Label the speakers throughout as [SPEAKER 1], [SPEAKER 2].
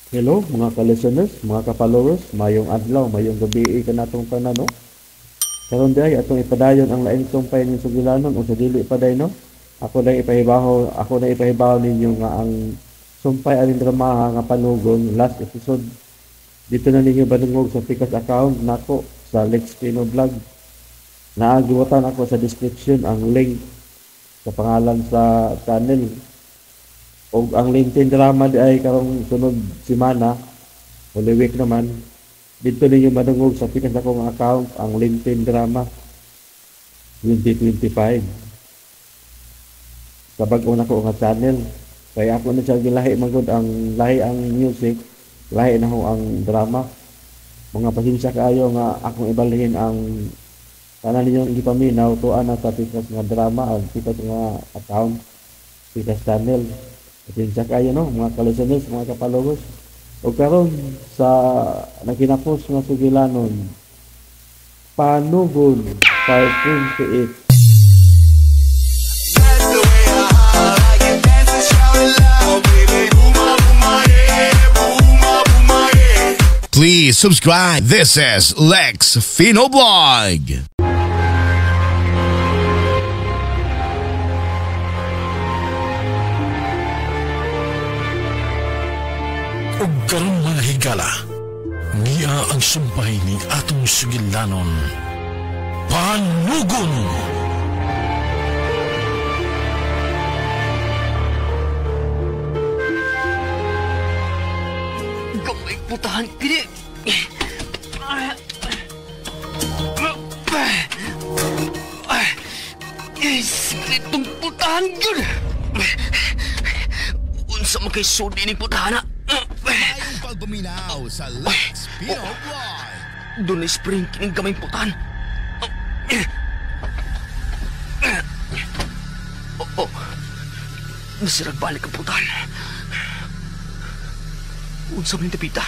[SPEAKER 1] Hello mga ka-listeners, mga ka-followers, mayong adlaw, mayong gabi kanatong tanan, no? Karon diay atong ipadayon ang laing sumpay ning sugilanon o sa dili pa day, no? Ako na ipahibaw ninyo nga ang sumpay aning drama nga panugon last episode. Dito na ninyo banungog sa Pikas account nako sa Lex Pino Vlog. Naagiwatan ako sa description ang link sa pangalan sa channel. O ang LinkedIn drama di ay karong sunod semana, Holy Week naman, dito ninyo madungog sa pikas akong account ang LinkedIn drama 2025 sa bag-o nako nga channel. Kaya ako na siya gilahi magod ang lahi ang music, lahi na ho ang drama. Mga pasensya kaayo nga akong ibalhin ang tanan ninyong gipaminaw tuan na sa pikas nga drama ang pikas nga account, pikas channel. Pasensya kayo, no, mga ka-listeners, mga ka-followers. O karon sa naginapos nga sugilanon, Panugon part 28.
[SPEAKER 2] Please subscribe. This is Lex Fino Vlog.
[SPEAKER 3] Ug karon mga higala, niya ang sumpay ni atong sugilanon, Panugon!
[SPEAKER 4] Gamay putahan kini! Sikretong putahan yun! Unsa man kay sudi ning putahan na?
[SPEAKER 2] Pagbuminaw sa Lex Pino Vlog.
[SPEAKER 4] Doon na spring kining gamay putahan. Oh, nasirag balik ang putahan. Unsa man tapita.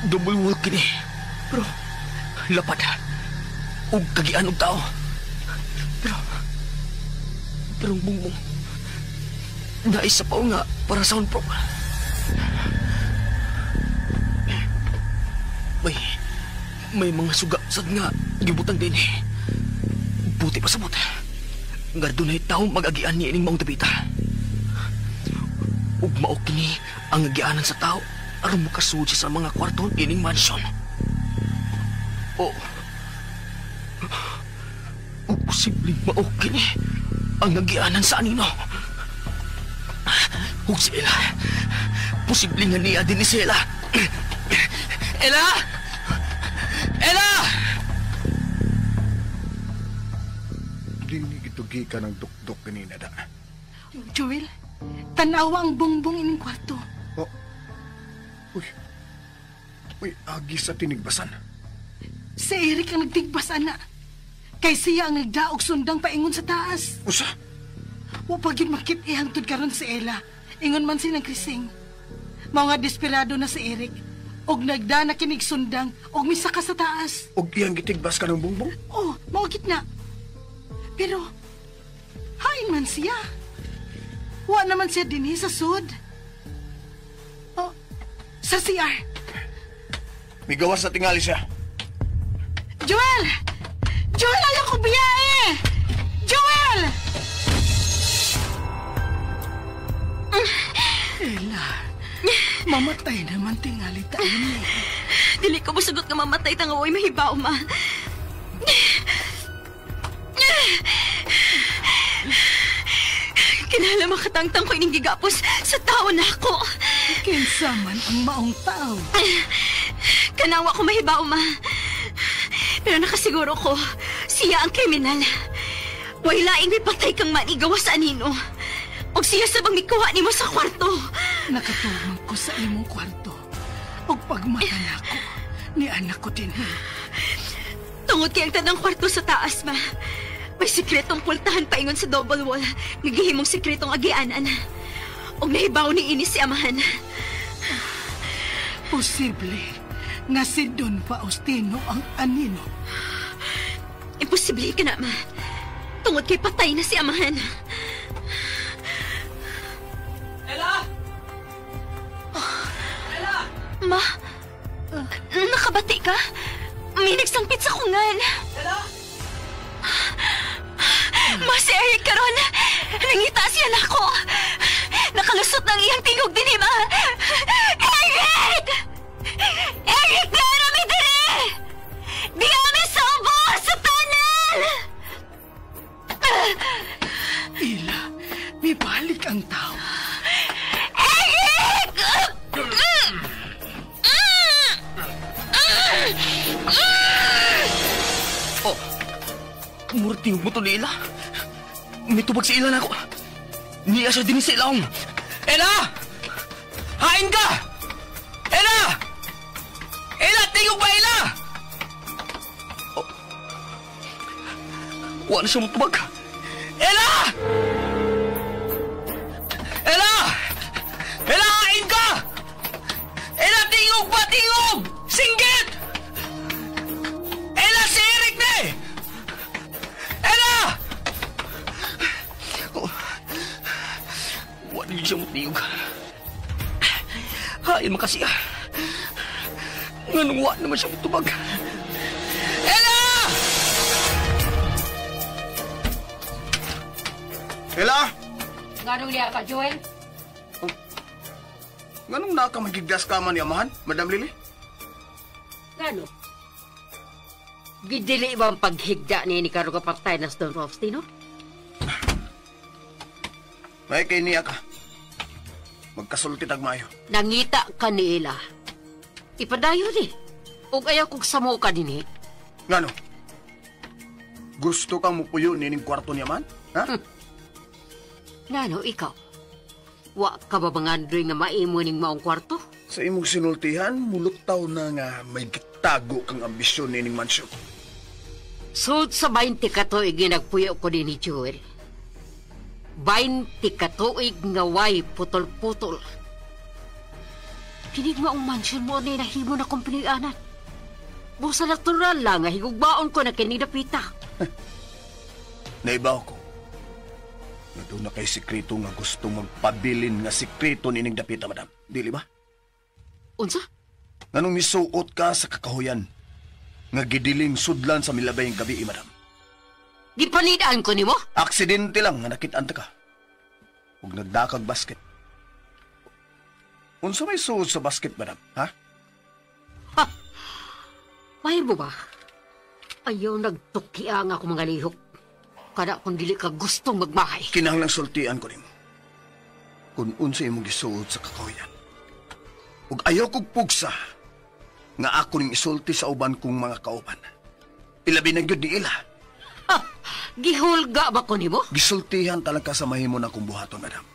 [SPEAKER 4] Double wall kini. Pero lapad. Ug kagian og tao. Pero bungbong. Naisa pa nga para soundproof. May mga suga sad nga gibutang din eh. Buti pa sabot. Nga dunay tao mag-agian ni ining maong tapita. Ug mao kini ang agianan sa tao aron makasud sa mga kwarto ining mansion. O ug posibleng mao kini ang agianan sa anino. Ug si Ella, posible nga niya din ni si Ella. Ella! Ella!
[SPEAKER 5] Dinig itugi ka ng dukduk kanina da.
[SPEAKER 6] Joel, tanawa ang bongbong ining kwarto.
[SPEAKER 5] Oh. Uy. Uy, agi sa tinigbasan.
[SPEAKER 6] Si Eric ang nagtigbas, ana. Kay siya ang nagdaog sundang paingon sa taas.
[SPEAKER 5] Usa?
[SPEAKER 6] Wa pa gyud makit ihangtod karon si Ella. Ingon man silang krising. Mao nga desperado na si Eric. Og nagda na kinig sundang, og misaka sa taas.
[SPEAKER 5] Og iyang gitigbas ka ng bongbong?
[SPEAKER 6] Oh, mao gid na. Pero, hain man siya. Wa naman siya dinhi sa sud. Oh, sa CR.
[SPEAKER 5] Migawas na tingali siya.
[SPEAKER 6] Joel! Joel, ayaw ko biyahe! Joel! Ella, mamatay naman tingali tayo ni.
[SPEAKER 7] Dili ko musugot nga mamatay ta nga way mahibaw, ma. Kinahanglan makatangtang ko ining gigapos sa tao na ako.
[SPEAKER 6] Kinsa man ang maong tao.
[SPEAKER 7] Kanawa ko mahibaw, ma. Pero nakasiguro ko, siya ang kriminal. Way laing may patay kang manigawa sa anino. Og siya sa bang mikuha nimo sa kwarto.
[SPEAKER 6] Nakatulong ko sa imong kwarto. Og pagmata nako, ni anak ko din.
[SPEAKER 7] Tungod kay ang tanang kwarto sa taas, ma. May sikretong pultahan paingon sa double wall. Nagihimong sikretong agianan. Og nahibaw ni ini si amahan.
[SPEAKER 6] Posible nga si Don Faustino ang anino.
[SPEAKER 7] Imposible ka na, ma. Tungod kay patay na si amahan.
[SPEAKER 4] Ella!
[SPEAKER 7] Ma, nakabati ka? May nagsangpit sa kungan.
[SPEAKER 6] Ella?
[SPEAKER 7] Ma, si Eric karon. Nangita siya nako. Nakalusot ng iyang tingog din, ma. Eric! Eric, narami dire! Di kami sa ubos sa tunnel!
[SPEAKER 6] Ila, may balik ang tao.
[SPEAKER 7] Eric!
[SPEAKER 4] Oh, murting mo to ni Ila. May tubag si Ila na ako. Niya siya din sa ilong. Ella! Hain ka! Ella! Ella, tingog ba, Ella? Oh. Wala siya mutubag. Ella! Ella! Ella, hain ka! Ella, tingog ba, tingog! Singgit! Ella, si Eric na eh! Ella! Oh. Wala siya mutiyog. Hain man kasi. Nganong wa naman siya mutubag. Ella!
[SPEAKER 5] Ella!
[SPEAKER 8] Nganong liya ka, Joel?
[SPEAKER 5] Oh. Nganong na ka magigdas ka man ni amahan, Madam Lily?
[SPEAKER 8] Ngano? Gidili ba ang paghigda ni karon kapatay na Don Faustino?
[SPEAKER 5] May kay niya ka. Magkasulti tag maayo.
[SPEAKER 8] Nangita ka ni Ella. Ipadayon eh. Ug ayaw kong samo ka din eh.
[SPEAKER 5] Ngano? Gusto kang mupuyo nining kwarto niya man? Ha?
[SPEAKER 8] Ngano, ikaw? Wa ka ba bang nga maimo ning maong kwarto?
[SPEAKER 5] Sa imong sinultihan, mulutaw na nga may gitago kang ambisyon nining mansyon.
[SPEAKER 8] Sud sa 20 katuig nga nagpuyo ko din ni Joel. 20 katuig nga way putol-putol. Kinig maong mansyon mo na nahimo na kong pinianan. Busa natural lang nga higugbaon ko na kinidapita.
[SPEAKER 5] Naibaw ko. Nga doon na kay sikreto nga gusto magpabilin nga sikreto nining dapita, madam. Dili ba?
[SPEAKER 8] Unsa?
[SPEAKER 5] Nganong misuot ka sa kakahuyan nga gidiling sudlan sa milabayng gabi, madam.
[SPEAKER 8] Gipanidaan ko nimo?
[SPEAKER 5] Aksidente lang nga nakit-an ta ka. Ug nagdakag basket. Unsa may suot sa basket, madam? Ha?
[SPEAKER 8] Ha! Mahimo ba? Ayaw nagtukia nga ako mga lihok. Kada kung dili ka gustong magmahay.
[SPEAKER 5] Kinahanglang sultian ko nimo. Kung unsa imong gisuot sa kakahuyan. Ug ayaw kog pugsa nga ako ning isulti sa uban kong mga kauban. Ilabi na gyud ni ila.
[SPEAKER 8] Ha! Gihulga ba ko nimo?
[SPEAKER 5] Gisultihan talaga sa mahimo na kong buhaton, madam.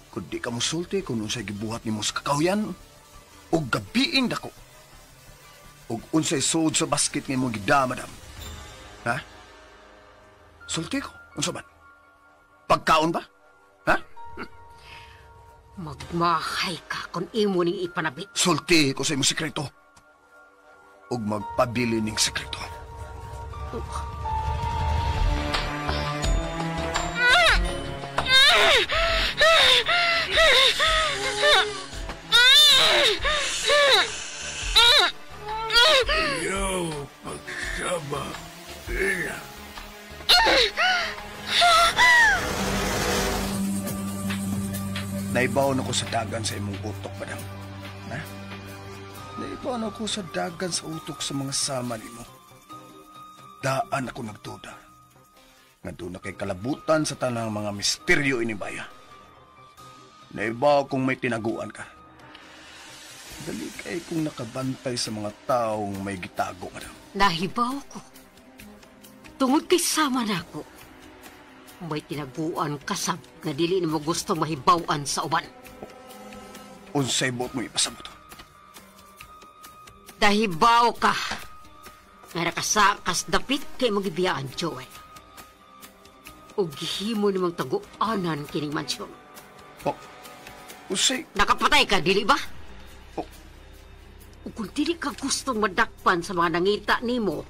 [SPEAKER 5] Kung di ka musulti kung unsay gibuhat nimo sa kakahuyan, ug gabiing dako. Ug unsay suod sa basket nga imong gida, madam. Ha? Sulti ko. Unsa man? Pagkaon ba? Ha?
[SPEAKER 8] Magmahay ka kung imo ning ipanabit.
[SPEAKER 5] Sulti ko sa imong sikreto. Ug magpabili ning sikreto.
[SPEAKER 8] Oh.
[SPEAKER 3] Ayaw pagsama, Ella.
[SPEAKER 5] Naibaon ako sa dagan sa imong utok, madam. Ha? Naibaon ako sa dagan sa utok sa mga sama nimo. Daan ako nagduda. Nga doon na kay kalabutan sa tanang mga misteryo inibaya. Naibaw kung may tinaguan ka. Dali kay kung nakabantay sa mga taong may gitago, madam.
[SPEAKER 8] Nahibaw ko. Tungod kay sama na ako, may tinaguan kasab nga dili nimo gusto mahibaw-an sa uban.
[SPEAKER 5] Unsay buot mo ipasabot?
[SPEAKER 8] Dahibaw ka nga nakasakas dapit kay magibiyaan, Joel. Ug gihimo nimong taguanan kining mansyon.
[SPEAKER 5] Oh, unsay?
[SPEAKER 8] Nakapatay ka, dili ba?
[SPEAKER 5] Oh.
[SPEAKER 8] Ug kung dili ka gustong madakpan sa mga nangita nimo,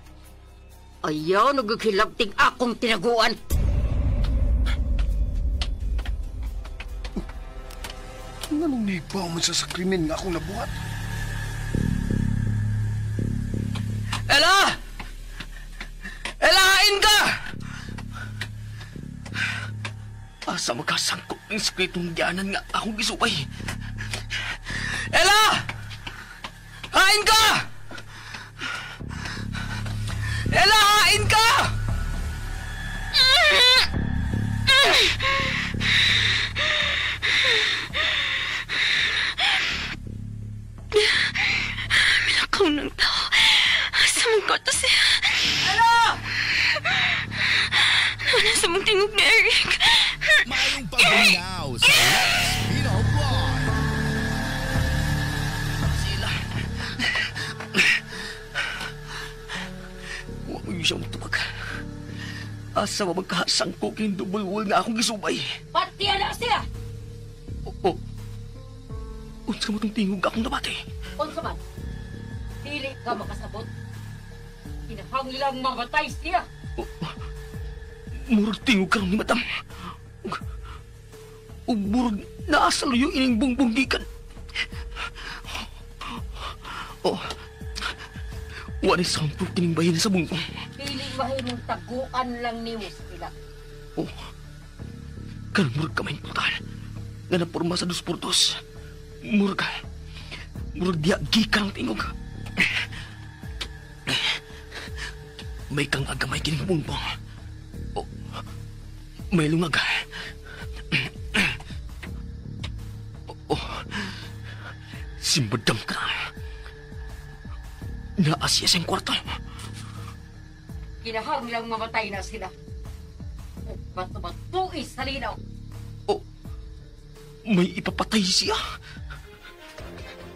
[SPEAKER 8] ayaw nagkilabting akong tinaguan.
[SPEAKER 5] Nganong nahibaw man siya sa krimen nga akong nabuhat?
[SPEAKER 4] Ella! Ella, hain ka! Asa magkasangkop ng sikretong gianan nga akong gisubay? Ella! Hain ka! Ella, hain ka!
[SPEAKER 7] Milakaw ng tao. Asa mong kwarto siya?
[SPEAKER 4] Ella!
[SPEAKER 7] Ano sa mong tingog ni Eric?
[SPEAKER 2] Maayong pagpaminaw sa Lex Pino Vlog.
[SPEAKER 4] Sila. Huwag mo siyang tubag. Asa mo magkasangkok yung double wall nga akong gisubay?
[SPEAKER 8] Pati na siya!
[SPEAKER 4] Oo. Unsa mo itong tingog akong nabati?
[SPEAKER 8] Unsa man, dili ka makasabot. Kinahanglang mamatay siya.
[SPEAKER 4] Murag tingog karon ni madam. Ug murag naa sa luyo ining bungbong gikan. Oh. Wa ni soundproof kining bahin sa bungbong.
[SPEAKER 8] Dili mahimong taguan lang nimo sila.
[SPEAKER 4] Oh. Karon murag kamay putahan. Nga naporma sa 2x2. Murag. Murag diya gikan ang tingog. May kang agamay kining bungbong. Oh. May lungag. Oh. Si madam ka. Naa siya sa kwarto.
[SPEAKER 8] Kinahanglang mamatay na sila. O bato-batuis sa linaw.
[SPEAKER 4] Oh. May ipapatay siya.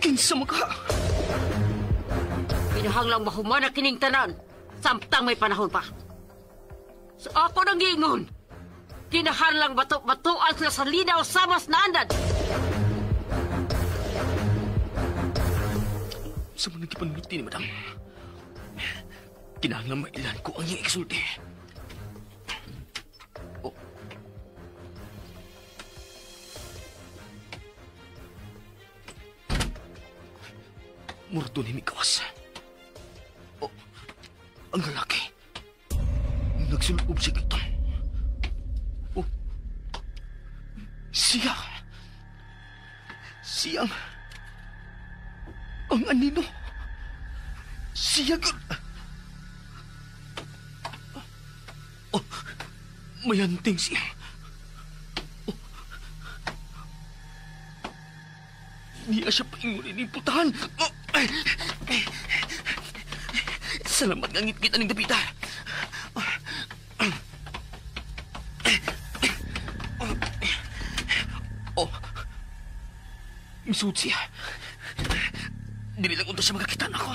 [SPEAKER 4] Kinsa maka.
[SPEAKER 8] Kinahanglang mahumana kining tanan. Samtang may panahon pa. So ako nang giingon. Kinahanglang bato-batuan sila sa linaw samas na andan.
[SPEAKER 4] Sa mga nagkipanulti ni madam, kinahanglan mailan ko ang iyang iksulti. Oh. Murdo ni Mikawas. Oh. Ang lalaki. Nagsulob siya kita. Oh. Siya. Siyang. Ang anino. Siya gud. Oh, may anting siya. Oh. Niya siya paingunin ni putahan. Oh. Ay. Ay. Salamat nga ngit-ngit aning dapita. Oh. Misuod siya. Dili lang unta siya magkakita na ako.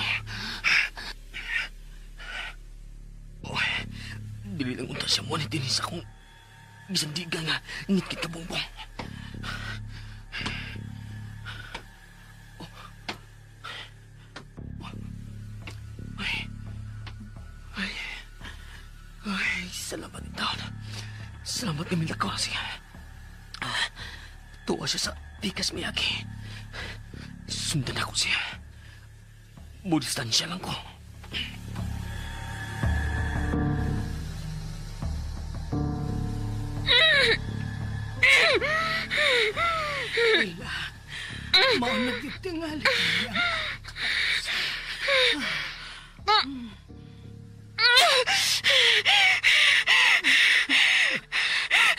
[SPEAKER 4] Oh, dili lang unta siya mo ni dinis akong gisandigan nga ngit-ngit ka bongbong. Oh. Oh. Ay. Ay. Ay, salamat ni taon. Salamat ni Milako siya. Tuwa siya sa tikas miyagi. Sundan ako siya. Mudistansya lang ko.
[SPEAKER 6] Ella, maunag yung tingali.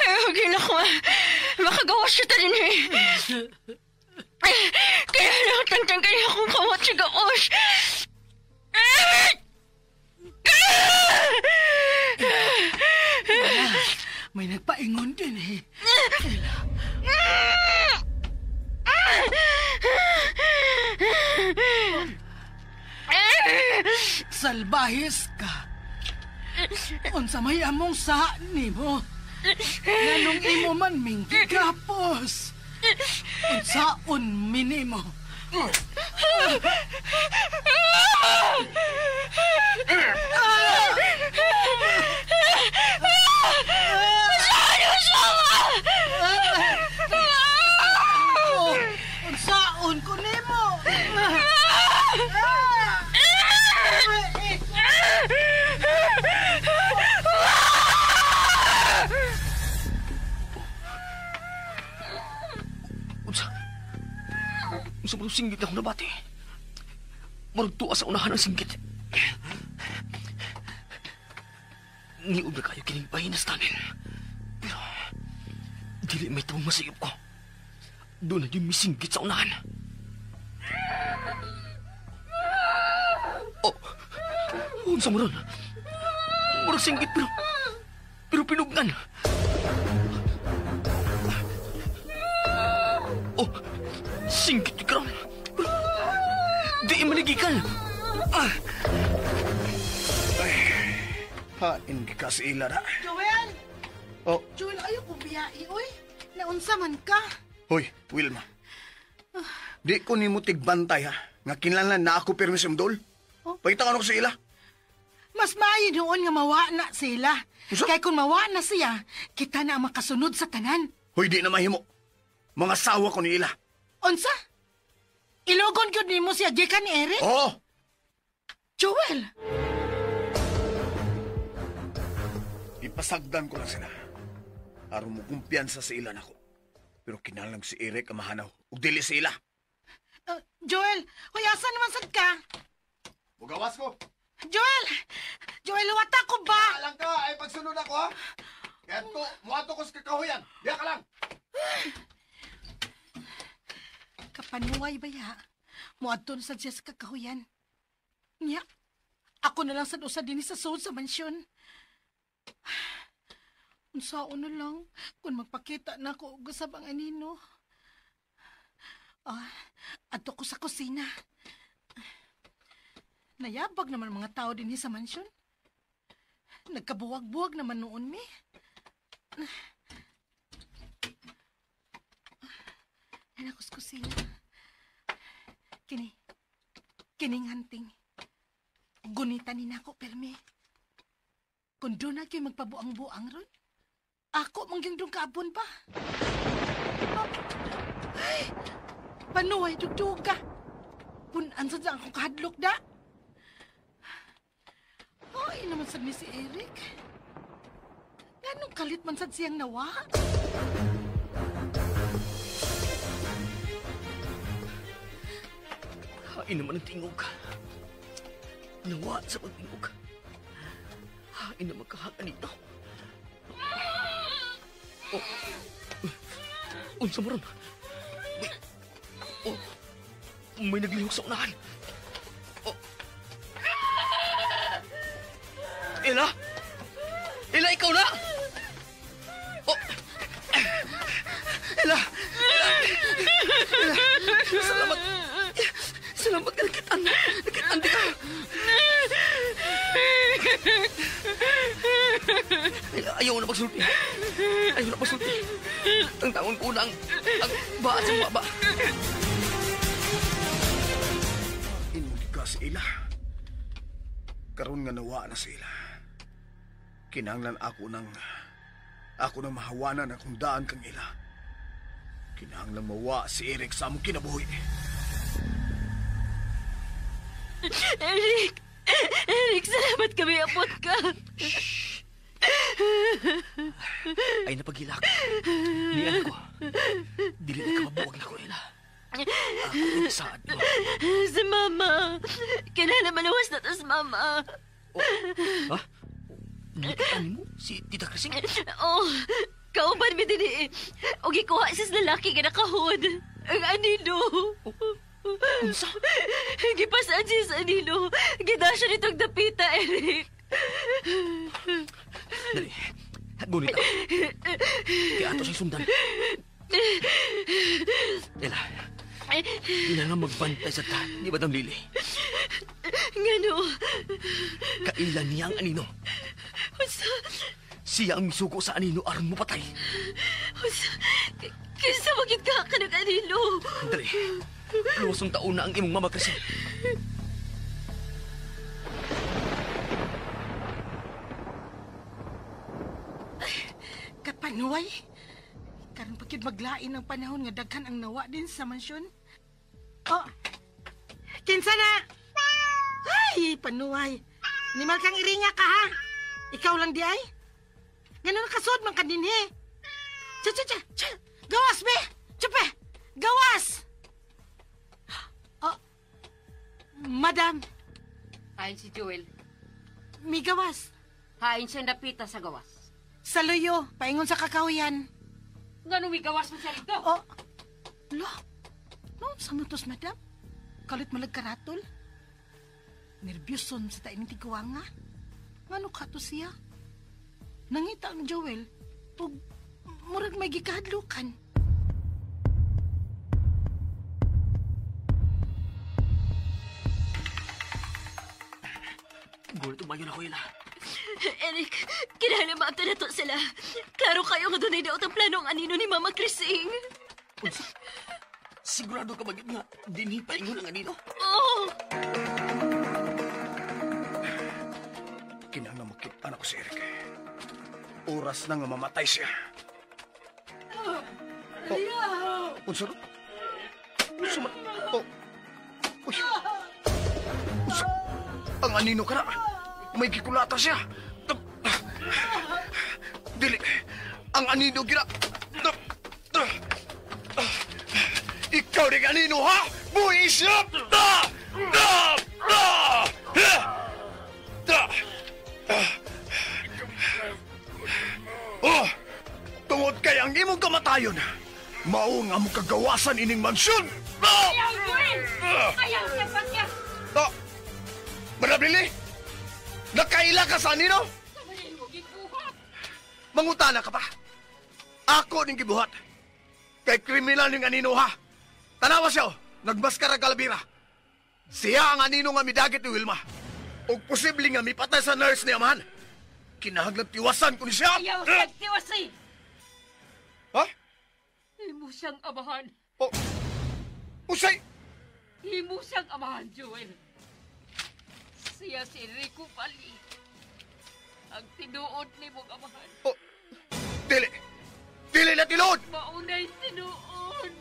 [SPEAKER 7] Ay, ako. Makagawa siya talin eh. Kaya nakatangtang kaya akong kawat sa gaos.
[SPEAKER 6] May nagpaingon din eh. Salbahis ka. Unsa may among sa nimo. Nganong imo man ming gigapos. Unsaon minimo.
[SPEAKER 4] Sobrang singgit ako nabati. Murag tuwa sa unahan ang singgit. Niod na kayo kining bahinas tanin. Pero, dili may tawang masayop ko. Doon na yung misinggit sa unahan. Oh, unsa mo ron? Murag singgit pero pinugnan. Oh, singgit ka ron. Di maligikan. Ah.
[SPEAKER 5] Ay, hain ka sa ila na.
[SPEAKER 6] Joel!
[SPEAKER 5] Oh.
[SPEAKER 6] Joel, ayaw ko biyai, oy. Naunsa man ka.
[SPEAKER 5] Hoy, Wilma. Di ko nimo tigbantay, ha? Nga kinahanglan na ako permis dol. Oh. Pakita ko sa ila.
[SPEAKER 6] Mas maayo noon nga mawa na sila.
[SPEAKER 5] Usa?
[SPEAKER 6] Kaya kung mawa na siya, kita na ang makasunod sa tanan.
[SPEAKER 5] Hoy, di na mahimo. Mga sawa ko ni ila.
[SPEAKER 6] Unsa? Ilogon gyud nimo siya gikan ni Eric?
[SPEAKER 5] Oo.
[SPEAKER 6] Joel!
[SPEAKER 5] Ipasagdan ko lang sila. Aron mo kumpiyansa sa ila nako. Pero kinahanglan si Eric ang mahanaw ug dili sa ila.
[SPEAKER 6] Joel, hoy, asa naman sad ka?
[SPEAKER 5] Mugawas ko.
[SPEAKER 6] Joel! Joel, wata ko ba?
[SPEAKER 5] Alang ka, ay pagsunod ako ha. Kaya to, muadto ko sa kakahuyan. Diya ka lang.
[SPEAKER 6] Kapanuway ba ya? Muadto na sad siya sa kakahuyan. Nya, ako na lang sad usa dinhi sa sud sa mansyon. Unsaon na lang kung magpakita na ako og usab ang anino. Ah, adto ko sa kusina. Nayabag naman mga tao dinhi sa mansyon. Nagkabuwag-buwag naman noon mi. Anak ko sa kusina. Kini, kining hanting. Gunita ni nako permi. Kung doon na kayo magpabuang-buang ron, ako mangyang doon kaabon pa. Oh. Ay, panuay, dugduga. Punan sa akong kahadlok da. Ay, naman sad ni si Eric. Ganong kalit man sad siyang nawa?
[SPEAKER 4] Hain naman ang tingog. Nawa sa pagtingog. Hain naman kahagan nito. Oh. Unsa mo ron? May, oh. May naglihok sa unahan. Oh. Ella? Ella, ikaw na! Oh. Ella! Ella! Ella! Salamat! Salamat ka nakitaan! Nakitaan di ka! Ayaw na pagsulti. Ayaw na pagsulti. Ang tangon ko na ang baat sa baba.
[SPEAKER 5] Inugi ka sa ila. Karon nga nawa na sa ila. Kinahanglan ako nang mahawanan akong daan kang ila. Kinahanglan mawa si Eric sa among kinabuhi.
[SPEAKER 7] Eric! Eric, salamat kami apot ka.
[SPEAKER 4] Shh! Ay napagilak. Niyan ko. Dili na ka mabuwag na ko, Ella. Ako ang saad mo.
[SPEAKER 7] Si Mama. Kailangan maluwas na to si Mama.
[SPEAKER 4] Oh. Ha? Nakitaan mo si Tita Krising?
[SPEAKER 7] Oh, kauban mi din eh. O gikuha siya sa lalaki nga nakahod. Ang anino.
[SPEAKER 4] Oh. Unsa?
[SPEAKER 7] Gipasaan siya sa anino. Gida siya nitong dapita, Eric.
[SPEAKER 4] Dali. Gunita. Kaya ato siyang sundan. Ella, ina nga magbantay sa ta ni Madam Lily.
[SPEAKER 7] Ngano?
[SPEAKER 4] Kailan niya ang anino?
[SPEAKER 7] Unsa?
[SPEAKER 4] Siya ang misugo sa anino aron mapatay.
[SPEAKER 7] Unsa? Kinsa magid ka kanang anino?
[SPEAKER 4] Dali. Luwas ang taon na ang imong mama kasi.
[SPEAKER 6] Kapanuay. Karon pa gyud maglain ang panahon nga daghan ang nawa din sa mansyon. Oh. Kinsa na? Ay, panuay. Animal kang iringa ka ha. Ikaw lang di ay. Ganun nakasud man ka dinhi. Cha cha cha. Cha. Gawas be. Chupe. Gawas. Madam!
[SPEAKER 8] Hain si Joel.
[SPEAKER 6] Migawas.
[SPEAKER 8] Hain siya napita sa gawas.
[SPEAKER 6] Sa luyo, paingon sa kakahuyan.
[SPEAKER 8] Nga nung migawas mo siya rito?
[SPEAKER 6] Oh, lo, no, sa mutos, madam? Kalit malag karatol? Nervyoson sa tain tiguwa nga. Ngano ka to siya? Nangita ang Joel, ug murag may gikahadlukan.
[SPEAKER 4] Gulat umayon ako, Ella.
[SPEAKER 7] Eric, kinahanglan maabta na to sila. Klaro kayo nga dunay daot ang plano ang anino ni Mama Chrising.
[SPEAKER 4] Unsa? Sigurado ka ba gyud nga dinhi paingon ang anino?
[SPEAKER 7] Oo.
[SPEAKER 5] Kinahanglan makita na ko si Eric. Oras na nga mamatay siya. Oh, unsa? Unsa man? Oh. Uy. Unsa? Ang anino ka na. May gikulata siya. Dili. Ang anino gira. Ikaw rin anino, ha? Buhi siya! Oh! Tungod kay ang imong kamatayon, mao nga mo kagawasan ining mansyon!
[SPEAKER 8] Ayaw, Joel! Ayaw siya pagya!
[SPEAKER 5] Madam Lily! Nakaila ka sa anino? Mangutana ka pa! Ako ning gibuhat! Kay kriminal ning anino, ha? Tanawa siya, oh. Nagmaskara kalabira. Siya ang anino nga midagit ni Wilma. Og posible nga mipatay sa nurse ni amahan. Kinahanglan tiwasan ko ni siya.
[SPEAKER 8] Ayaw siyang tiwasi!
[SPEAKER 5] Ha?
[SPEAKER 8] Himo siyang amahan.
[SPEAKER 5] Oh. Usay!
[SPEAKER 8] Himo siyang amahan, Joel. Siya si Enrico Pali. Ang tinuod ni mong amahan.
[SPEAKER 5] Oh. Dili! Dili na tinuod!
[SPEAKER 8] Maunay tinuod!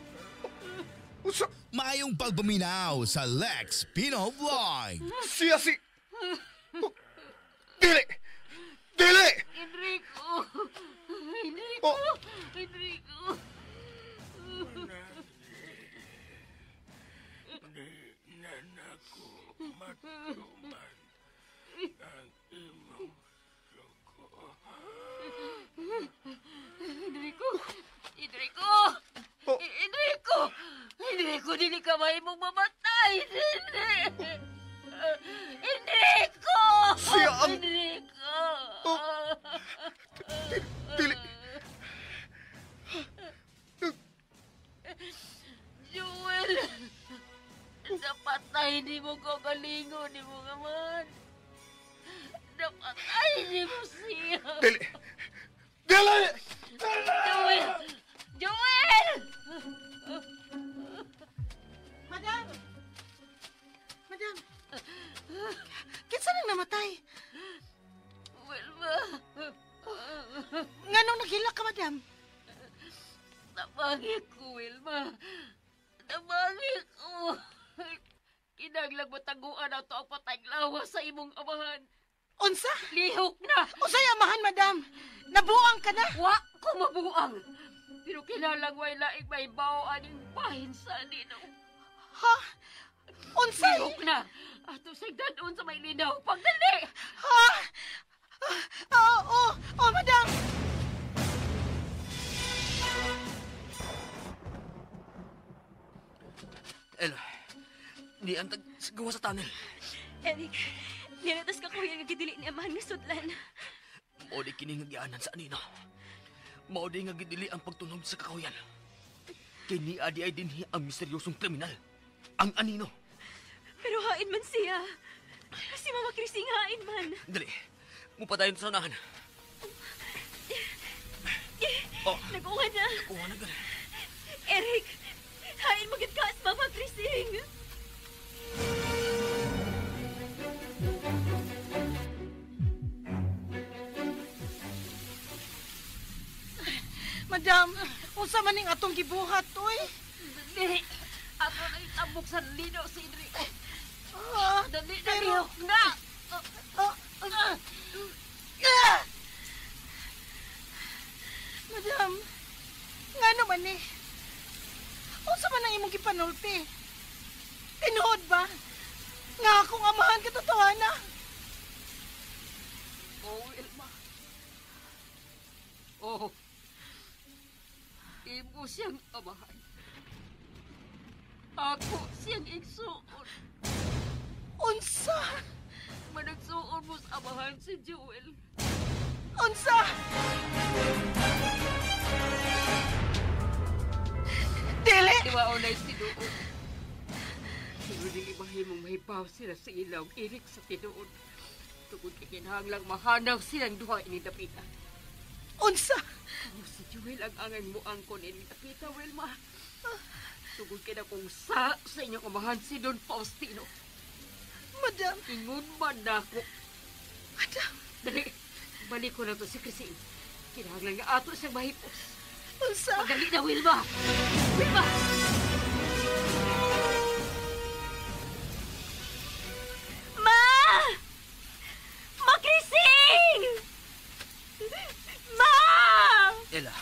[SPEAKER 5] Usa!
[SPEAKER 2] Maayong pagpaminaw sa Lex Pino Vlog.
[SPEAKER 5] Siya si... Oh. Dili! Dili!
[SPEAKER 8] Enrico! Enrico!
[SPEAKER 5] Oh.
[SPEAKER 8] Enrico! Enrico! Enrico!
[SPEAKER 5] Oh.
[SPEAKER 8] Enrico! Enrico, dili ka mahimong mamatay! Dili! Enrico!
[SPEAKER 5] Siya ang-
[SPEAKER 8] Enrico!
[SPEAKER 5] Oh. Dili!
[SPEAKER 8] Joel! Napatay ni mo kagalingon ni mo naman. Napatay ni mo siya.
[SPEAKER 5] Dili! Dili!
[SPEAKER 8] Joel! Joel!
[SPEAKER 6] Madam! Madam! Kinsa nang namatay?
[SPEAKER 8] Wilma!
[SPEAKER 6] Nganong naghilak ka, madam?
[SPEAKER 8] Nabangi ko, Wilma. Nabangi ko. Kinahanglan mataguan ato ang patayng lawas sa imong amahan.
[SPEAKER 6] Unsa?
[SPEAKER 8] Lihok na!
[SPEAKER 6] Unsay amahan, madam? Nabuang ka na?
[SPEAKER 8] Wa ko mabuang. Pero kinahanglan way laing may bao aning bahin sa anino.
[SPEAKER 6] Ha? Unsay?
[SPEAKER 8] Lihok na! Ato sa dadon sa may linaw. Pagdali!
[SPEAKER 6] Ha? Oh, oh, oh, madam!
[SPEAKER 4] Ella, di ang gawa sa tunnel.
[SPEAKER 7] Eric, nilatas ka kuya nga gidili ni amahan nga sudlan.
[SPEAKER 4] Mao di kini nga gianan sa anino. Mao di nga gidili ang pagtunog sa kakahuyan. Kini adi ay dinhi ang misteryosong kriminal. Ang anino.
[SPEAKER 7] Pero hain man siya. Si Mama Chrising hain man.
[SPEAKER 4] Dali, mupadayon sa unahan. Oh.
[SPEAKER 7] Nag-uwa na.
[SPEAKER 4] Nag-uwa na gani.
[SPEAKER 7] Eric, hain magid ka as Mama Chrising.
[SPEAKER 6] Madam, unsa man ning atong gibuhat, oy?
[SPEAKER 8] Dali! Ato na itabok sa lino si Enrico.
[SPEAKER 6] Ah,
[SPEAKER 8] Dali na,
[SPEAKER 6] pero-
[SPEAKER 8] lihok na!
[SPEAKER 6] Ah, ah, ah! Madam, ngano man ni? Unsa man ang imong gipanulti? Tinuod ba? Nga akong amahan katotohanan.
[SPEAKER 8] Oh, Wilma. Oh. Imo siyang amahan. Ako siyang igsuon.
[SPEAKER 6] Unsa?
[SPEAKER 8] Managsuon mo sa amahan si Joel.
[SPEAKER 6] Unsa? Dili!
[SPEAKER 8] Iwaon na tinuod. Pero dili mahimong mahibaw sila sa ilaw, Eric sa tinuod. Tungod kay kinahanglang mahanaw silang duha ini dapita.
[SPEAKER 6] Unsa?
[SPEAKER 8] Oh, si Joel ang angay mo angkon ini dapita, Wilma. Tungod kay nakong sa inyong amahan si Don Faustino.
[SPEAKER 6] Madam.
[SPEAKER 8] Ingon man nako.
[SPEAKER 6] Madam.
[SPEAKER 8] Dali, balik ko na to si Christine. Kinahanglan nga ato siyang mahipos.
[SPEAKER 6] Unsa?
[SPEAKER 8] Magali na, Wilma! Wilma!
[SPEAKER 7] Ma! Ma Christine! Ma!
[SPEAKER 4] Ella,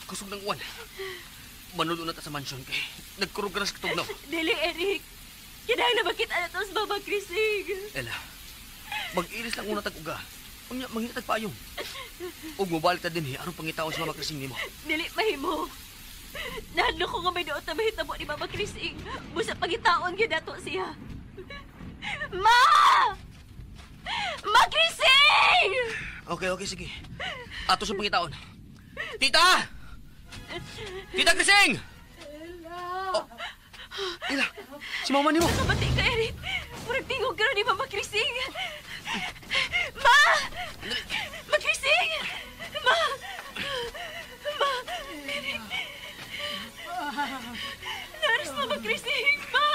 [SPEAKER 4] kusog ng uwan. Manulo na ta sa mansion kay nagkurog ka na sa katugnaw.
[SPEAKER 7] Dili, Eric. Kinahanglan makita na to sa Mama Christine.
[SPEAKER 4] Ella, mag-iris lang una tag-uga. Unya, manginatag payong. Ug mobalik ta din aron pangitaon sa Mama Christine nimo.
[SPEAKER 7] Dili, mahimo. Nahadlo ko nga may duot na mahitabo ni Mama Christine. Busa pangitaon gyud nato siya. Ma! Ma Christine!
[SPEAKER 4] Okay, okay, sige. Ato sa pangitaon. Tita! Tita Christine!
[SPEAKER 6] Ella!
[SPEAKER 4] Oh. Ella, si mama nimo.
[SPEAKER 7] Nakabati ka, Eric. Murag tingog ka ni Mama Christine. Ma! Ma Christine! Ma! Ma! Eric! Naris Mama Christine! Ma!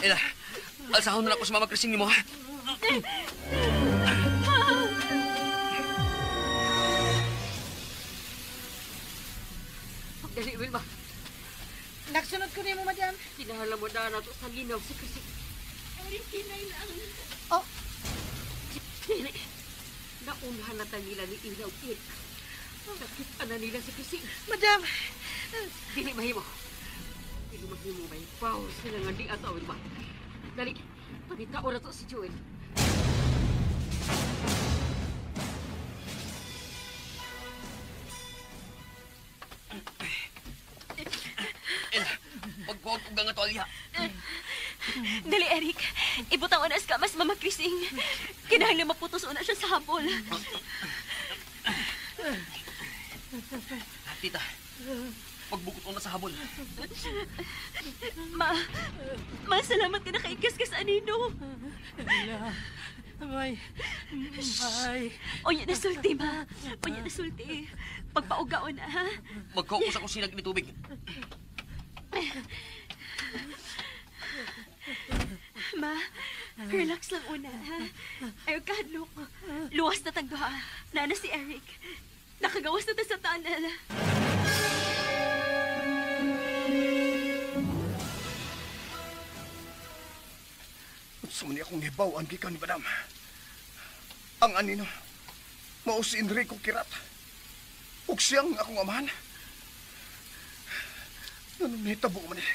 [SPEAKER 4] Ella, alsahon na ako sa Mama Christine nimo, ha?
[SPEAKER 8] Dali, Wilma.
[SPEAKER 6] Nagsunod ko nimo, madam.
[SPEAKER 8] Kinahala mo na nato sa linaw si Christine.
[SPEAKER 7] Eric, kinay lang.
[SPEAKER 6] Oh.
[SPEAKER 8] Dili. Naunhan na ta nila ni Ilaw, Eric. Nakita na nila si Christine.
[SPEAKER 6] Madam.
[SPEAKER 8] Dili mahimo. Dili mahimo may pau sila nga di ato, Wilma. Dali, pangitao na to si Joel.
[SPEAKER 4] Ella, pagkuwag ko nga to, Alya.
[SPEAKER 7] Dali, Eric. Ibutang onas ka, mas Mama Christine. Kinahanglan maputos una siya sa habol.
[SPEAKER 4] Tita, pagbukot una sa habol.
[SPEAKER 7] Ma, ma, salamat ka nakaigkas ka sa anino.
[SPEAKER 6] Ella, bye. Bye.
[SPEAKER 7] Unya na sulti, ma. Unya na sulti. Pagpaugaon na, ha?
[SPEAKER 4] Magkaupos ako sinag ni tubig.
[SPEAKER 7] Ma, relax lang una, ha? Ayaw ka, look. Luwas na tagduha. Nana si Eric. Nakagawas na ta sa tunnel.
[SPEAKER 5] Unsa man akong hibaw-an gikan ni Madam. Ang anino, mao si Enrico Kirat. Ug siyang akong amahan. Nganong nahitabo man eh?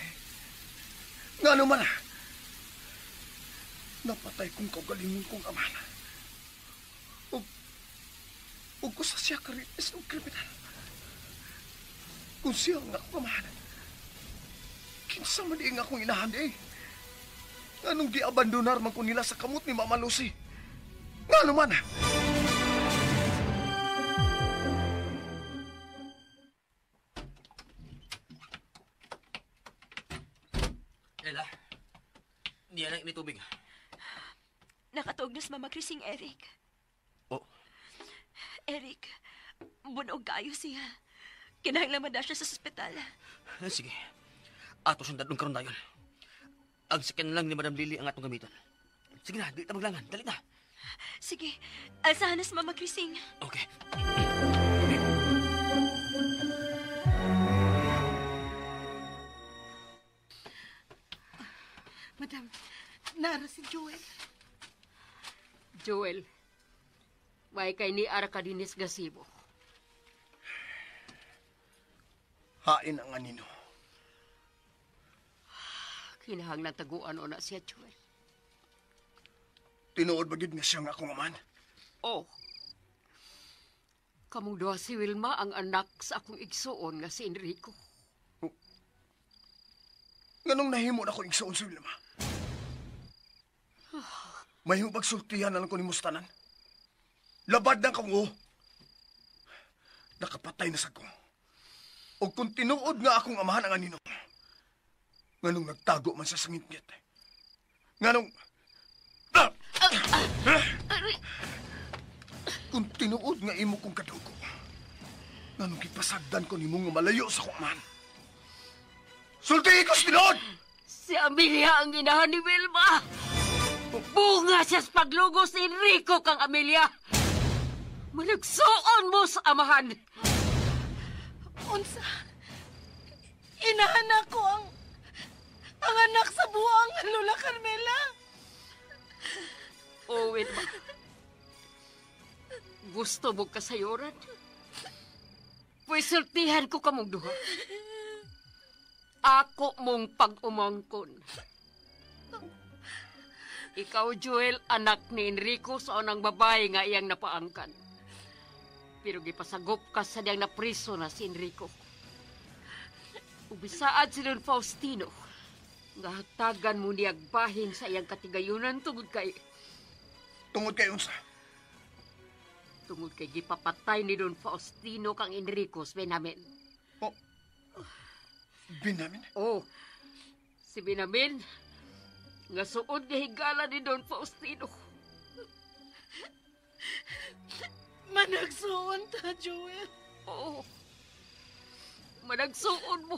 [SPEAKER 5] Ngano man? Napatay kong kaugalingon kong amahan. Ug usa siya ka rapist og kriminal. Kung siya ang akong amahan, kinsa man ang akong inahan eh. Nganong giabandonar man ko nila sa kamot ni Mama Lucy? Ngano man?
[SPEAKER 4] Ella, niya na ini tubig.
[SPEAKER 7] Nakatuog na si Mama Christine, Eric.
[SPEAKER 4] Oh.
[SPEAKER 7] Eric, bunog kayo siya. Kinahanglan man na siya sa ospital.
[SPEAKER 4] Sige. Ato siyang dadong karon dayon. Ang sakyan lang ni Madam Lily ang atong gamiton. Sige na, di ta maglangan. Dali na.
[SPEAKER 7] Sige, alsahan na si Mama Christine.
[SPEAKER 4] Okay.
[SPEAKER 6] Madam, nara si Joel.
[SPEAKER 8] Joel, may kay ni ara ka dinis gasibo.
[SPEAKER 5] Hain ang anino.
[SPEAKER 8] Kinahanglan taguan o na siya, Joel.
[SPEAKER 5] Tinuod ba gyud nga siya nga akong amahan?
[SPEAKER 8] Oh. Kamong duha si Wilma ang anak sa akong igsuon nga si Enrico.
[SPEAKER 5] Nganong nahimo na ko igsuon si Wilma? Mahimo bag sultihan na lang ko nimo sa tanan? Labad na kang oo. Nakapatay na sa ko. O kung tinuod nga akong amahan ang anino, nganong nagtago man siya sa ngitngit? Nganong... Ah! Kung tinuod nga imo kong kadugo, nganong gipasagdan ko nimo nga malayo sa akong amahan? Sultihi ko sa tinuod!
[SPEAKER 8] Si Amelia ang inahan ni Wilma! Bunga siya sa paglugos ni Enrico kang Amelia! Managsuon mo sa amahan!
[SPEAKER 6] Unsa? Inahan ako ang anak sa buang Lola Carmela.
[SPEAKER 8] Oh, Wilma. Gusto mo kasayuran? Pwes sultihan ko kamong duha. Ako mong pag-umangkon. Ikaw, Joel, anak ni Enrico sa unang babae nga iyang napaangkan. Pero gipasagop ka sa diyang napriso na si Enrico. Ubisaad si Don Faustino nga hatagan mo niyag bahin sa iyang katigayunan tungod kay...
[SPEAKER 5] Tungod kay unsa?
[SPEAKER 8] Tungod kay gipapatay ni Don Faustino kang Enrico sa Benamin.
[SPEAKER 5] Oh, Benamin?
[SPEAKER 8] Oh, si Benamin nga suod nga higala ni Don Faustino.
[SPEAKER 6] Managsuon ta, Joel.
[SPEAKER 8] Oo. Managsuon mo.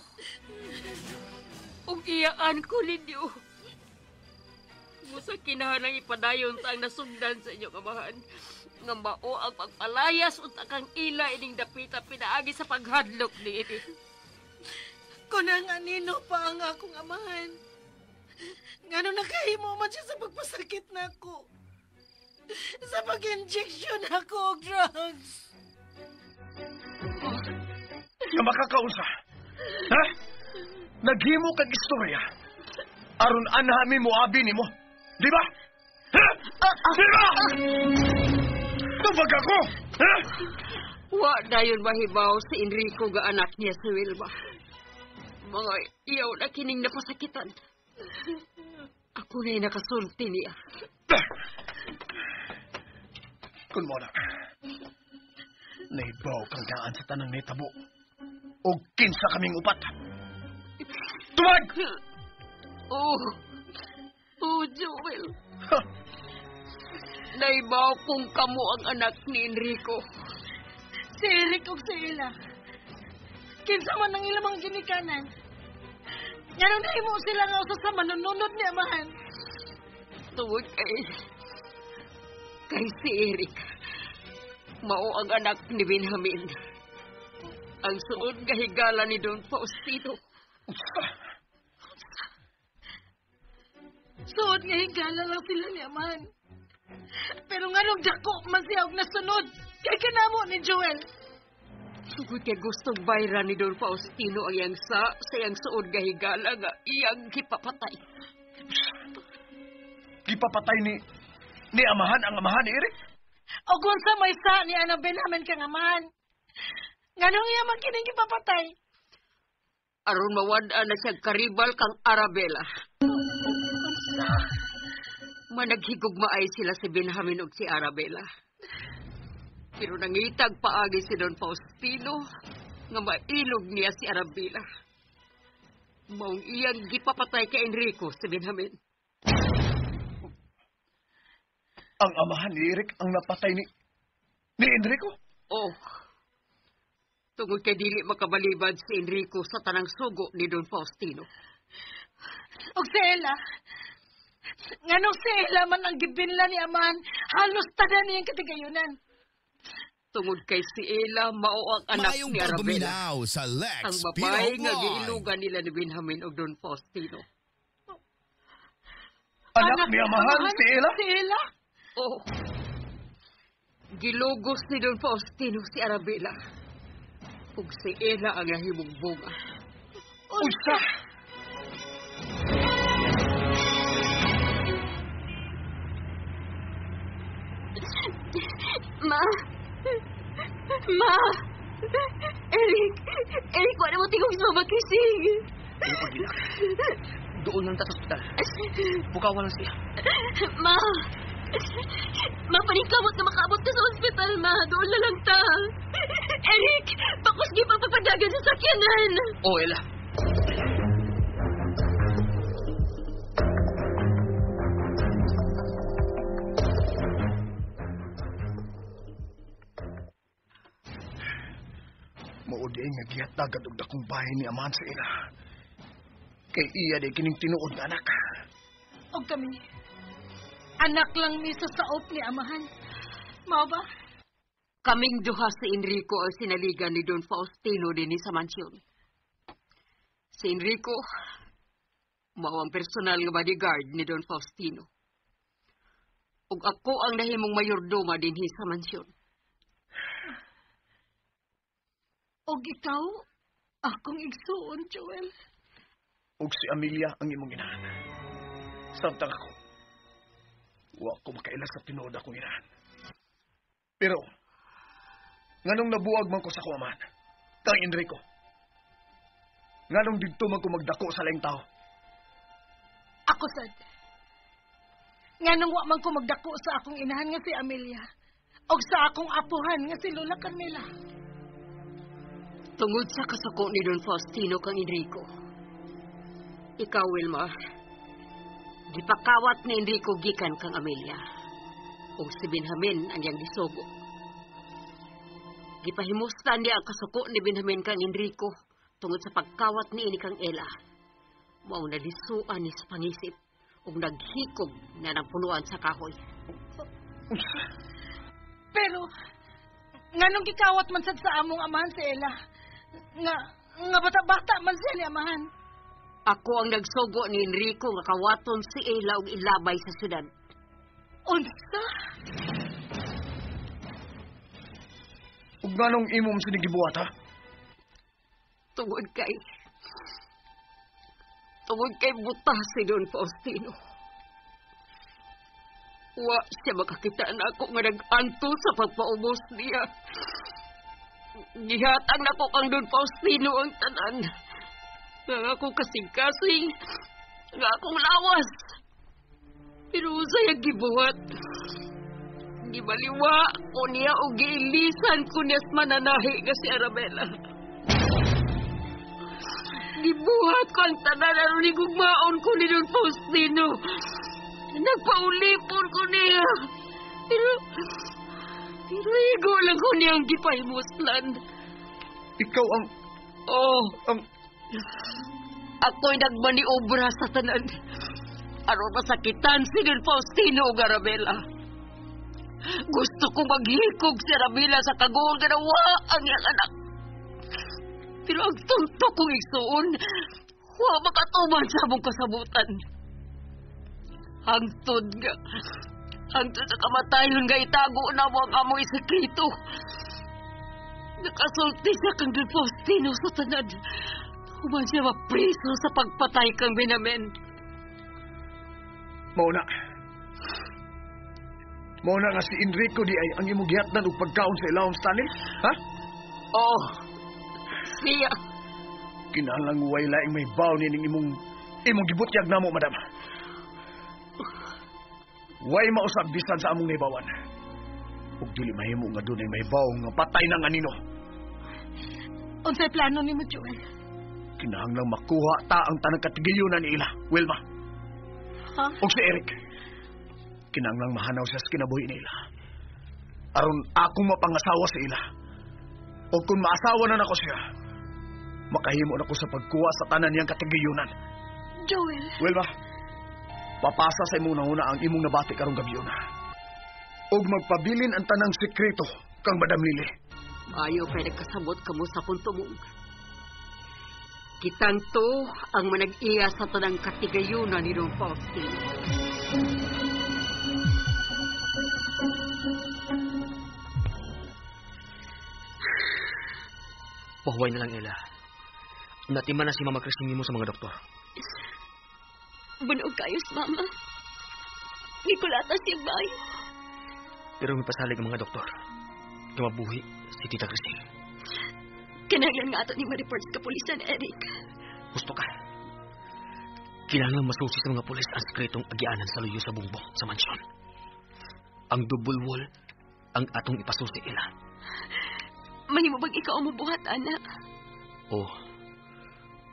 [SPEAKER 8] Ug iyaan ko ninyo. Musa kinahanang ipadayon ta ang nasugdan sa inyong amahan. Nga mao ang pagpalayas unta kang ila ining dapita pinaagi sa paghadlok ni ini.
[SPEAKER 6] Kunang anino pa ang akong amahan. Ngano nakahimo man siya sa pagpasakit nako. Sa pag-injection ako og drugs.
[SPEAKER 5] Nga makakaunsa. Ha? Naghimo kag istorya. Aron anami mo abi nimo. Di ba? Ha? Di ba? Tubag ako! Ha?
[SPEAKER 8] Wa dayon mahibaw si Enrico ga anak niya si Wilma. Mga iyaw na kining napasakitan. Ako na'y nakasulti niya.
[SPEAKER 5] Kun mo na, naibaw kang daan sa tanang nitabo. O kinsa kaming upat. Tumag!
[SPEAKER 8] Oh, oh, Joel. Naibaw kung kamo ang anak ni Enrico.
[SPEAKER 6] Si Eric o si Ella. Kinsa man ang ilang mga ginikanan. Ngano nahimo sila nga usa sa manununod ni amahan.
[SPEAKER 8] Tungod kay si Eric, mao ang anak ni Benjamin. Ang suod nga higala ni Don Faustino.
[SPEAKER 6] Suod nga higala lang sila ni amahan. Pero nganong dako man siya og nasunod kay kinamo ni Joel.
[SPEAKER 8] Sugod kay gustong bayra ni Don Faustino ang iyang sa iyang suod nga higala nga iyang gipapatay.
[SPEAKER 5] Gipapatay ni amahan ang amahan ni Eric?
[SPEAKER 6] O kung sa may sa ni Ana Benjamin kang amahan. Nganong iya man kining gipapatay?
[SPEAKER 8] Aron mawad-an na siyang karibal kang Arabella. Managhigugmaay sila si Benjamin ug si Arabella. Pero nangitag paagi si Don Faustino nga mailog niya si Arabella. Maong iyang gipapatay kay Enrico si Benjamin.
[SPEAKER 5] Ang amahan ni Eric ang napatay ni Enrico?
[SPEAKER 8] Oh. Tungod kay dili makabalibad si Enrico sa tanang sugo ni Don Faustino.
[SPEAKER 6] Og si Ella. Nganong si Ella man ang gibinla ni amahan, halos tanan niyang katigayunan.
[SPEAKER 8] Tungod kay si Ella mao ang anak
[SPEAKER 2] Maayong
[SPEAKER 8] ni Arabella.
[SPEAKER 2] pagguminaw sa Lex
[SPEAKER 8] Ang babae
[SPEAKER 2] Pinoy.
[SPEAKER 8] nga giilugan nila ni Benjamin og Don Faustino.
[SPEAKER 5] Anak ni amahan si Ella?
[SPEAKER 6] Si Ella?
[SPEAKER 8] Oh. Gilugos ni Don Faustino si Arabella. Ug si Ella ang nahimong bunga.
[SPEAKER 5] Unsa?
[SPEAKER 7] Ma! Ma! Eric! Eric, wala mo tingog sa Mama Krising!
[SPEAKER 4] Ano pagilak? Doon lang ta sa ospital. Bukawan lang siya.
[SPEAKER 7] Ma! Ma, paningkamot na makaabot ka sa ospital, ma. Doon na lang ta. Eric! Pakusgi pang pagpadagan sa sakyanan!
[SPEAKER 4] Oh, Ella.
[SPEAKER 5] Mao di nga gihatagad og dakong bahay ni amahan sa ila. Kay iya di kining tinuod nga anak.
[SPEAKER 6] Og kami, anak lang mi sa saop ni amahan. Mao ba?
[SPEAKER 8] Kaming duha si Enrico ang sinaligan ni Don Faustino dinhi sa mansyon. Si Enrico, mao ang personal nga bodyguard ni Don Faustino. Ug ako ang nahimong mayordoma dinhi sa mansyon.
[SPEAKER 6] Og ikaw, akong igsuon, Joel.
[SPEAKER 5] Ug si Amelia ang imong inahan. Samtang ako, wa ko makaila sa tinuod akong inahan. Pero, nganong nabuag man ko sa akong amahan, kang Enrico, nganong didto man ko magdako sa laing tao?
[SPEAKER 6] Ako sad. Nganong wa man ko magdako sa akong inahan nga si Amelia, og sa akong apuhan nga si Lola Carmela.
[SPEAKER 8] Tungod sa kasuko ni Don Faustino kang Enrico. Ikaw, Wilma, gipakawat ni Enrico gikan kang Amelia. Ug si Benjamin ang iyang gisugo. Gipahimuslan niya ang kasuko ni Benjamin kang Enrico tungod sa pagkawat ni ini kang Ella. Mao na lisuan ni sa pangisip ug naghikog nga nang punuan sa kahoy.
[SPEAKER 6] Pero, nganong gikawat man sad sa among amahan si Ella? Nga bata-bata man siya ni amahan.
[SPEAKER 8] Ako ang nagsugo ni Enrico nga kawaton si Ella og ilabay sa syudad.
[SPEAKER 6] Unsa?
[SPEAKER 5] Ug nganong imong sinigibuhat, ha?
[SPEAKER 8] Tungod kay buta si Don Faustino. Wa siya makakita na ako nga nag-anto sa pagpaubos niya. Gihatag na ko kang Don Faustino ang tanan. Nga akong kasing-kasing, nga akong lawas. Pero usay ang gibuhat. Gibaliwa ko niya o giilisan ko niya sa mananahi nga si Arabella. Gibuhat ko ang tanan aron higugmaon ko ni Don Faustino. Nagpaulipon ko niya. Pero igo lang ko niyang gipahimuslan.
[SPEAKER 5] Ikaw ang...
[SPEAKER 8] Oh.
[SPEAKER 5] Ang...
[SPEAKER 8] Ako'y nagmaniobra sa tanan. Aron masakitan si Don Faustino ug Arabella. Gusto kong maghikog si Arabella sa kaguol nga nawa ang iyang anak. Pero ang tunto kong igsuon, wa makatuman sa among kasabutan. Hangtod sa kamatayon nga itago na mo ang among isekreto. Nakasulti siya kang Don Faustino sa tanan. Human siya mapriso sa pagpatay kang Benjamin.
[SPEAKER 5] Mauna. Mauna nga si Enrico di ay ang imong gihatdan og pagkaon sa ilawom Stanley? Ha?
[SPEAKER 8] Oh, siya.
[SPEAKER 5] Kinahanglang way laing may baw nining imong gibutyag namo, madam. Way mausab bisan sa among nahibawan. Ug dili mahimo nga dunay mahibaw nga patay nang anino.
[SPEAKER 6] Unsay plano nimo, Joel?
[SPEAKER 5] Kinahanglang makuha ta ang tanang katigayunan ni ila, Wilma.
[SPEAKER 6] Ha?
[SPEAKER 5] Ug si Eric. Kinahanglang mahanaw siya sa kinabuhi nila. Aron akong mapangasawa sa ila. O kung maasawa na nako siya, makahimo na ko sa pagkuha sa tanan niyang katigayunan.
[SPEAKER 6] Joel.
[SPEAKER 5] Wilma, papasa sa imong nanguna ang imong nabati karong gabi na. Og magpabilin ang tanang sekreto kang Madam Lily.
[SPEAKER 8] Maayo kay nagkasabot kamo sa akong tumong. Kitanto ang manag-iya sa tanang katigayunan ni Don Faustino.
[SPEAKER 4] Pahuway na lang, Ella. Natima na si Mama Christine mo sa mga doktor.
[SPEAKER 7] Bunog kayos, Mama. Gikulata siya, bay.
[SPEAKER 4] Pero may pasalig ang mga doktor. Nga mabuhi si Tita Christine.
[SPEAKER 7] Kinahanglan nga ato ni ma-report sa kapulisan, Eric.
[SPEAKER 4] Gusto ka. Kinahanglan masusi sa mga pulis ang sekretong agianan sa luyo sa bungbong sa mansyon. Ang double wall ang atong ipasusi ila.
[SPEAKER 7] Mahimo bang ikaw ang mubuhat, anak?
[SPEAKER 4] Oh.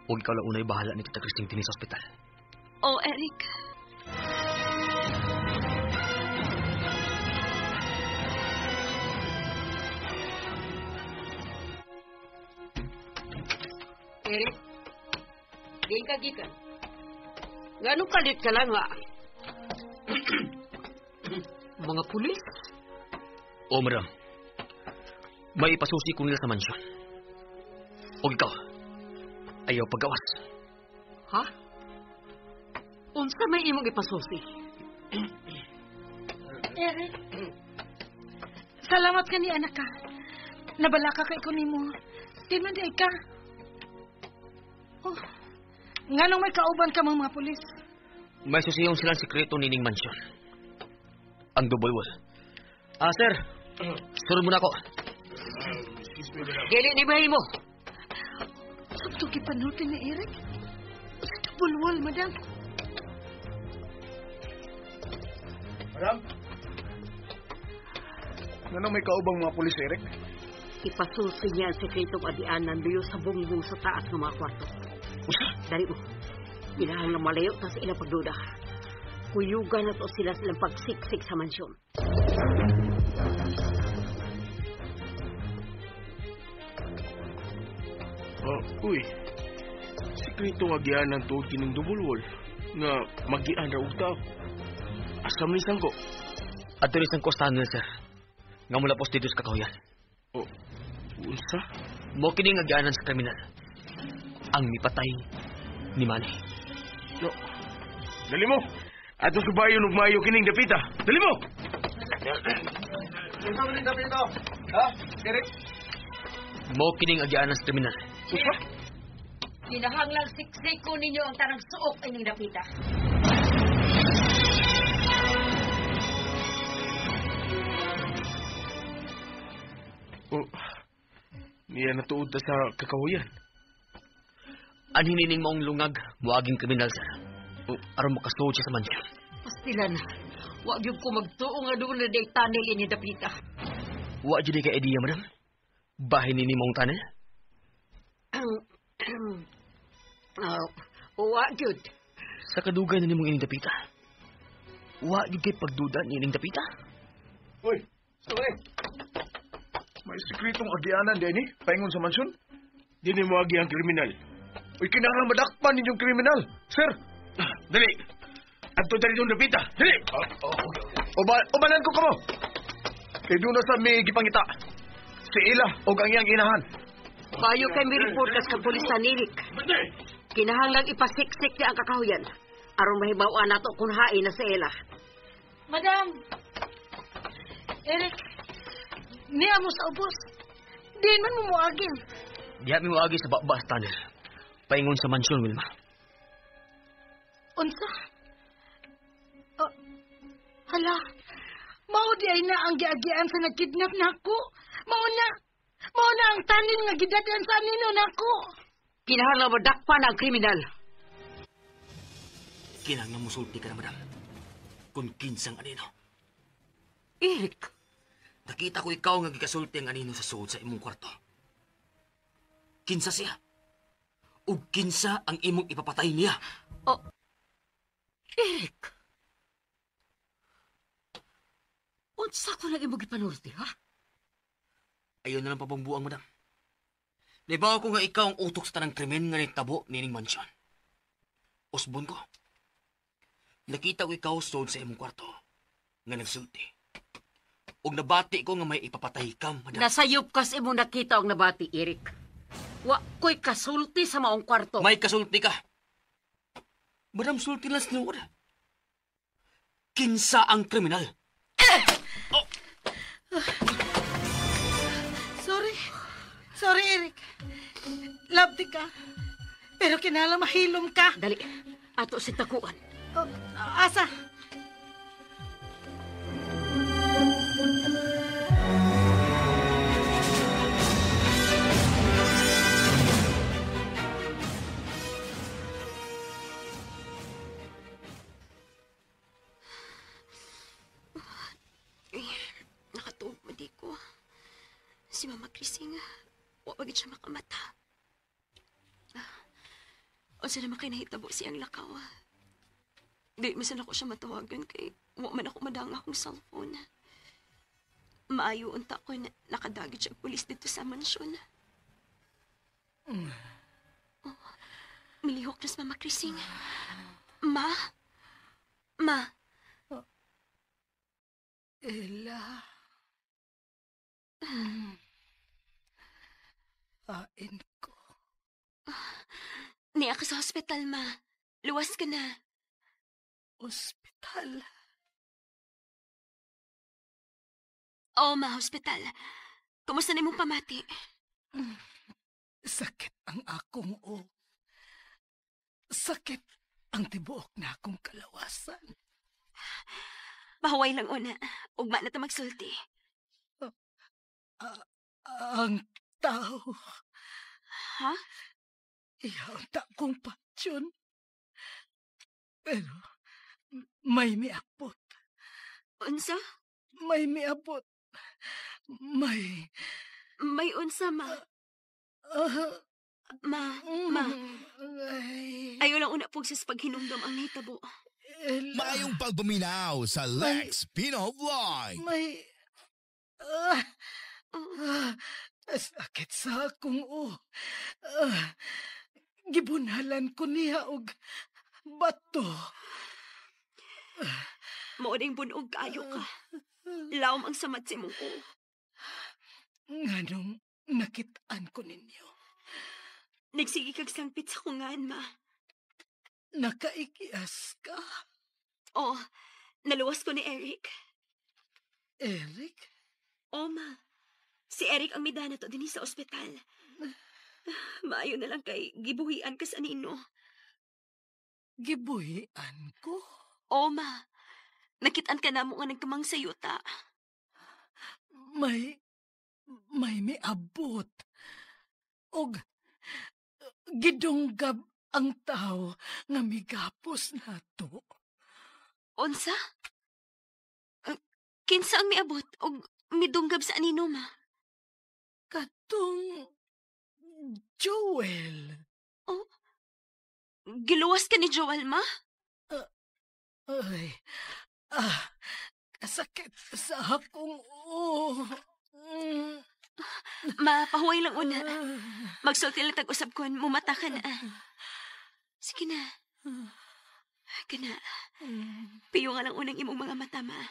[SPEAKER 4] Huwag ikaw lang unay bahala ni Tita Christine dinhi sa ospital.
[SPEAKER 7] Oh, Eric.
[SPEAKER 8] Eric, diin ka gikan. Ganong kalit ka lang, ha? Mga pulis?
[SPEAKER 4] Oh, madam. May ipasusi ko nila sa mansyon. O ikaw, ayaw paggawas.
[SPEAKER 8] Ha? Unsa may imong ipasusi?
[SPEAKER 6] Eric, salamat ka ni anak ka. Nabalaka kay ko nimo. Di man di ka. Oh, nganong may kauban ka mga pulis?
[SPEAKER 4] May susiyon silang sikreto nining mansyon. Ang double wall. Ah, sir. Sunod mo na ako.
[SPEAKER 8] Dili ni mahimo.
[SPEAKER 6] Sabto gipanulti ni Eric. Sa double wall, madam.
[SPEAKER 5] Madam? Nganong may kaubang mga pulis, Eric?
[SPEAKER 8] Ipasusi niya ang sekretong agianan luyo sa bungbong sa taas ng mga kwarto. Dali mo. Kinahanglan malayo ta sa ilang pagduda. Kuyugan na to sila silang pagsiksik sa mansyon.
[SPEAKER 9] Oh, uy. Sikretong agianan tuod kining double wall nga magian ra og tao. Asa man isang ko?
[SPEAKER 4] Adto ni sang tunnel, sir. Nga mula pos dito sa kakahuyan.
[SPEAKER 9] Oh, unsa?
[SPEAKER 4] Mo kini nga agianan sa kriminal. Ang mipatay ni Manny.
[SPEAKER 9] No. Dali mo. Ato subayon og maayo kining dapita. Dali mo.
[SPEAKER 5] Unsa man ning dapita? Ha? Eric?
[SPEAKER 4] Mo kining agianan sa kriminal.
[SPEAKER 5] Unsa?
[SPEAKER 8] Kinahanglang siksiko ninyo ang tanang suok inyong dapita.
[SPEAKER 9] Oh, niya natuod ta sa kakahuyan.
[SPEAKER 4] Anhin nining maong lungag, moaging kriminal, sir. O, aron makasuod siya sa mansyon.
[SPEAKER 8] Pastilan, wa gyud ko magtuo nga doon na day tunnel inyong dapita.
[SPEAKER 4] Wa jud kay idea, madam. Bahin nini maong tunnel?
[SPEAKER 8] Wa gyud.
[SPEAKER 4] Sa kadugay na nimong ining dapita. Wa gyud kay pagduda ni ining dapita.
[SPEAKER 5] Uy, sorry. May sikretong agianan din eh, paingon sa mansyon.
[SPEAKER 9] Dili mo agi ang kriminal.
[SPEAKER 5] Uy, kinahanglan madakpan ninyong kriminal. Sir,
[SPEAKER 9] Dali. Adto dali dong dapita. Dali.
[SPEAKER 5] Ubanan ko kamo. Kay doon na sa may gipangita. Si Ila og ang iyang inahan.
[SPEAKER 8] Bayo kay mi report sa kapulisan, Eric. Kinahanglang ipasiksik niya ang kakahuyan. Aron mahibaw-an nato kung hain na si Ella.
[SPEAKER 6] Madam! Eric, niya mo sa ubos. Diin man mo muagi.
[SPEAKER 4] Diha mi moagi sa baba sa tunnel. Paingon sa mansyon, Wilma.
[SPEAKER 6] Unsa? Oh, hala, mao di ay na ang giagian sa nagkidnap nako. Mao na ang tanin nga gidadaan sa anino nako.
[SPEAKER 8] Kinahanglan madakpan ang kriminal.
[SPEAKER 4] Kinahanglan musulti ka na, madam. Kung kinsang anino.
[SPEAKER 8] Eric,
[SPEAKER 4] Nakita ko ikaw nga gikasulti ang anino sa suod sa imong kwarto. Kinsa siya? Ug kinsa ang imong ipapatay niya?
[SPEAKER 8] Oh, Eric. Unsa ko lang imong gipanulti, ha?
[SPEAKER 4] Ayaw na lang pabangbuang, madam. Nabaw ko nga ikaw ang utok sa tanang krimen nga nitabo nining mansyon. Usbon ko. Nakita ko ikaw suod sa imong kwarto nga nagsulti. Ug nabati ko nga may ipapatay ka, madam.
[SPEAKER 8] Nasayop kas imong nakita og nabati, Eric. Wa ko'y kasulti sa maong kwarto.
[SPEAKER 4] May kasulti ka. Madam, sulti lang sa tinuod. Kinsa ang kriminal?
[SPEAKER 6] Oh. Sorry. Sorry, Eric. Love di ka. Pero kinahanglan mahilom ka.
[SPEAKER 8] Dali. Ato si takuan.
[SPEAKER 6] Oh, asa?
[SPEAKER 7] Si Mama Krising, wa pa gid siya makamata. Unsa naman kay nahitabo siyang lakaw. Di masan ako siya matawagan kay wa man ako madang akong cellphone. Maayo unta ko na nakadagit siya og pulis dito sa mansyon. Oh, milihok na si Mama Krising. Ma? Ma?
[SPEAKER 6] Ella. Ain ko.
[SPEAKER 7] Niya ka sa hospital, ma. Luwas ka na.
[SPEAKER 6] Hospital?
[SPEAKER 7] Oo, ma, hospital. Kumusta na imong pamati?
[SPEAKER 6] Sakit ang akong o. Sakit ang tibuok na akong kalawasan.
[SPEAKER 7] Pahuway lang una. Ugma na ta magsulti.
[SPEAKER 6] Ang tao.
[SPEAKER 7] Ha?
[SPEAKER 6] Iyaw ta kong patsyon. Pero may miabot.
[SPEAKER 7] Unsa?
[SPEAKER 6] May miabot. May...
[SPEAKER 7] May unsa, ma? Ma, ma. Ayaw lang una pugsis paghinumdum ang nahitabo.
[SPEAKER 2] Maayong pagpaminaw sa Lex Pino Vlog.
[SPEAKER 6] May... Sakit sa akong o. Gibunhalan ko niya og bato.
[SPEAKER 7] Mao ding bunog kaayo ka. Lawom ang samad sa imong o.
[SPEAKER 6] Nganong nakit-an ko ninyo?
[SPEAKER 7] Nagsige kag sangpit sa kungan, ma.
[SPEAKER 6] Nakaikias ka?
[SPEAKER 7] Oo, naluwas ko ni Eric.
[SPEAKER 6] Eric?
[SPEAKER 7] Oo, ma. Si Eric ang midana to dinhi sa ospital. Maayo na lang kay gibuhian ka sa nino.
[SPEAKER 6] Gibuhian ko?
[SPEAKER 7] Oo, ma. Nakitaan ka na mo nga nagkamang sa yuta.
[SPEAKER 6] May miabot. Og gidunggab ang tao nga migapos nato.
[SPEAKER 7] Unsa? Kinsa ang miabot og midunggab sa anino, ma?
[SPEAKER 6] Katong Joel.
[SPEAKER 7] Oh? Giluwas ka ni Joel, ma?
[SPEAKER 6] Ay, kasakit sa akong
[SPEAKER 7] Ma, pahuway lang una. Magsulti lang tag-usap ko, mumata ka na. Sige na. Kana. Piyo nga lang unang imong mga mata, ma.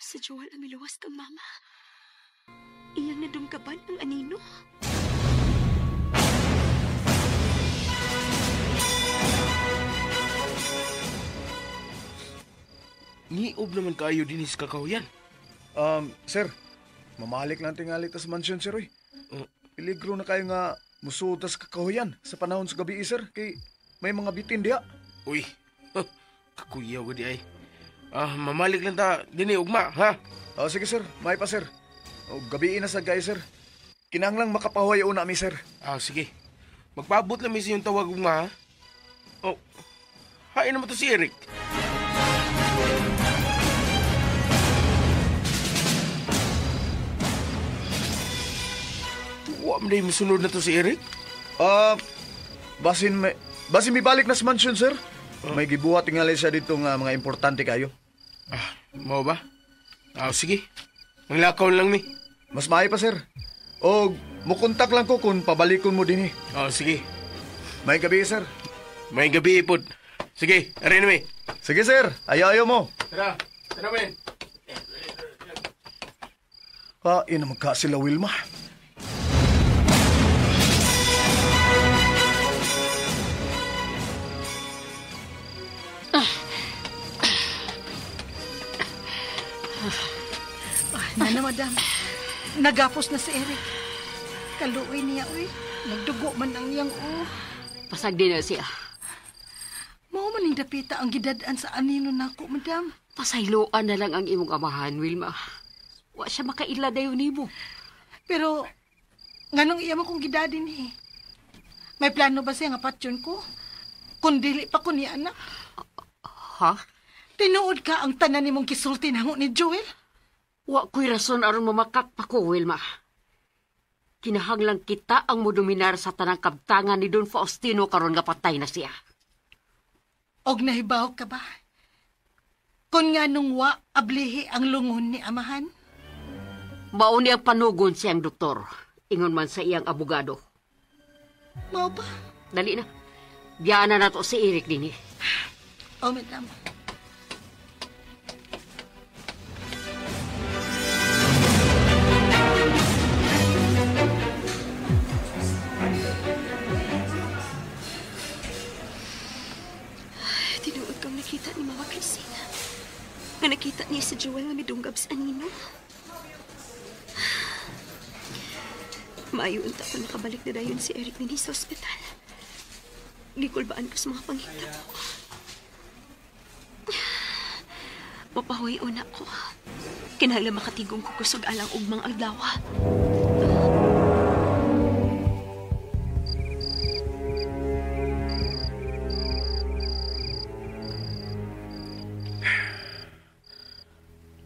[SPEAKER 7] Sa Joel ang miluwas kang mama. Iyang nadungkaban ang anino.
[SPEAKER 9] Niob naman kayo din sa kakahuyan.
[SPEAKER 5] Sir, mamalik lang tingali tas mansion, sir, oy. Peligro na kayo nga musuot tas kakahuyan sa panahon sa gabi, sir, kay may mga bitin diya.
[SPEAKER 9] Uy, kakuyaw ko di ay. Mamalik lang ta dinhi ugma, ha?
[SPEAKER 5] Oh, sige, sir, may pa, sir. O, gabi na sa gay, sir. Kinahanglang makapahuway una mi, sir.
[SPEAKER 9] Sige. Magpaabot lang mi sa iyong tawag ugma, ha? Oh, hain naman to si Eric. Wa man day musunod na to si Eric?
[SPEAKER 5] Basin may balik na sa mansion, sir. May gibuhat tingali siya dito nga mga importante kayo.
[SPEAKER 9] Mao ba? Sige. Manglakaw lang mi.
[SPEAKER 5] Mas maayo pa, sir. O, mukontak lang ko kung pabalikon mo dinhi.
[SPEAKER 9] Sige.
[SPEAKER 5] May gabi, sir.
[SPEAKER 9] May gabi, pod. Sige, arin na mi.
[SPEAKER 5] Sige, sir. Ayaw-ayaw mo.
[SPEAKER 9] Tara, tara, men.
[SPEAKER 5] Kain na magka sila, Wilma.
[SPEAKER 6] Nana, madam. Nagapos na si Eric. Kaluoy niya, uy. Nagdugo man ang iyang o.
[SPEAKER 8] Pasag din na siya.
[SPEAKER 6] Mao man ning dapita ang gidad-an sa anino nako, madam.
[SPEAKER 8] Pasayloan na lang ang imong amahan, Wilma. Wa siya makaila dayon nimo.
[SPEAKER 6] Pero, nganong iya mo kong gidadin eh? May plano ba siya nga patyon ko? Kung dili pa ko niya, anak.
[SPEAKER 8] Ha?
[SPEAKER 6] Tinuod ka ang tanan nimong kisulti namo ni Joel?
[SPEAKER 8] Wa ko'y rason aron mamakak pa ko, Wilma. Kinahanglan kita ang modominar sa tanang kabtangan ni Don Faustino karon nga patay na siya.
[SPEAKER 6] Og nahibaw ka ba? Kung nga nung wa ablihi ang lungon ni amahan?
[SPEAKER 8] Mao ni ang panugon siyang doktor. Ingon man sa iyang abogado.
[SPEAKER 6] Mao ba?
[SPEAKER 8] Dali na. Biyaan na nato si Eric dinhi.
[SPEAKER 6] Oh, madam.
[SPEAKER 7] Tinuod kang nakita ni Mama Cristina. Nga nakita niya si Joel nga midunggab sa anino. Maayo unta ko nakabalik na dayon si Eric dinhi sa ospital. Gikulbaan ko sa mga panghitabo. Mapahuy una ko. Kinahanglan makatigong ko kusog alang ugmang adlaw.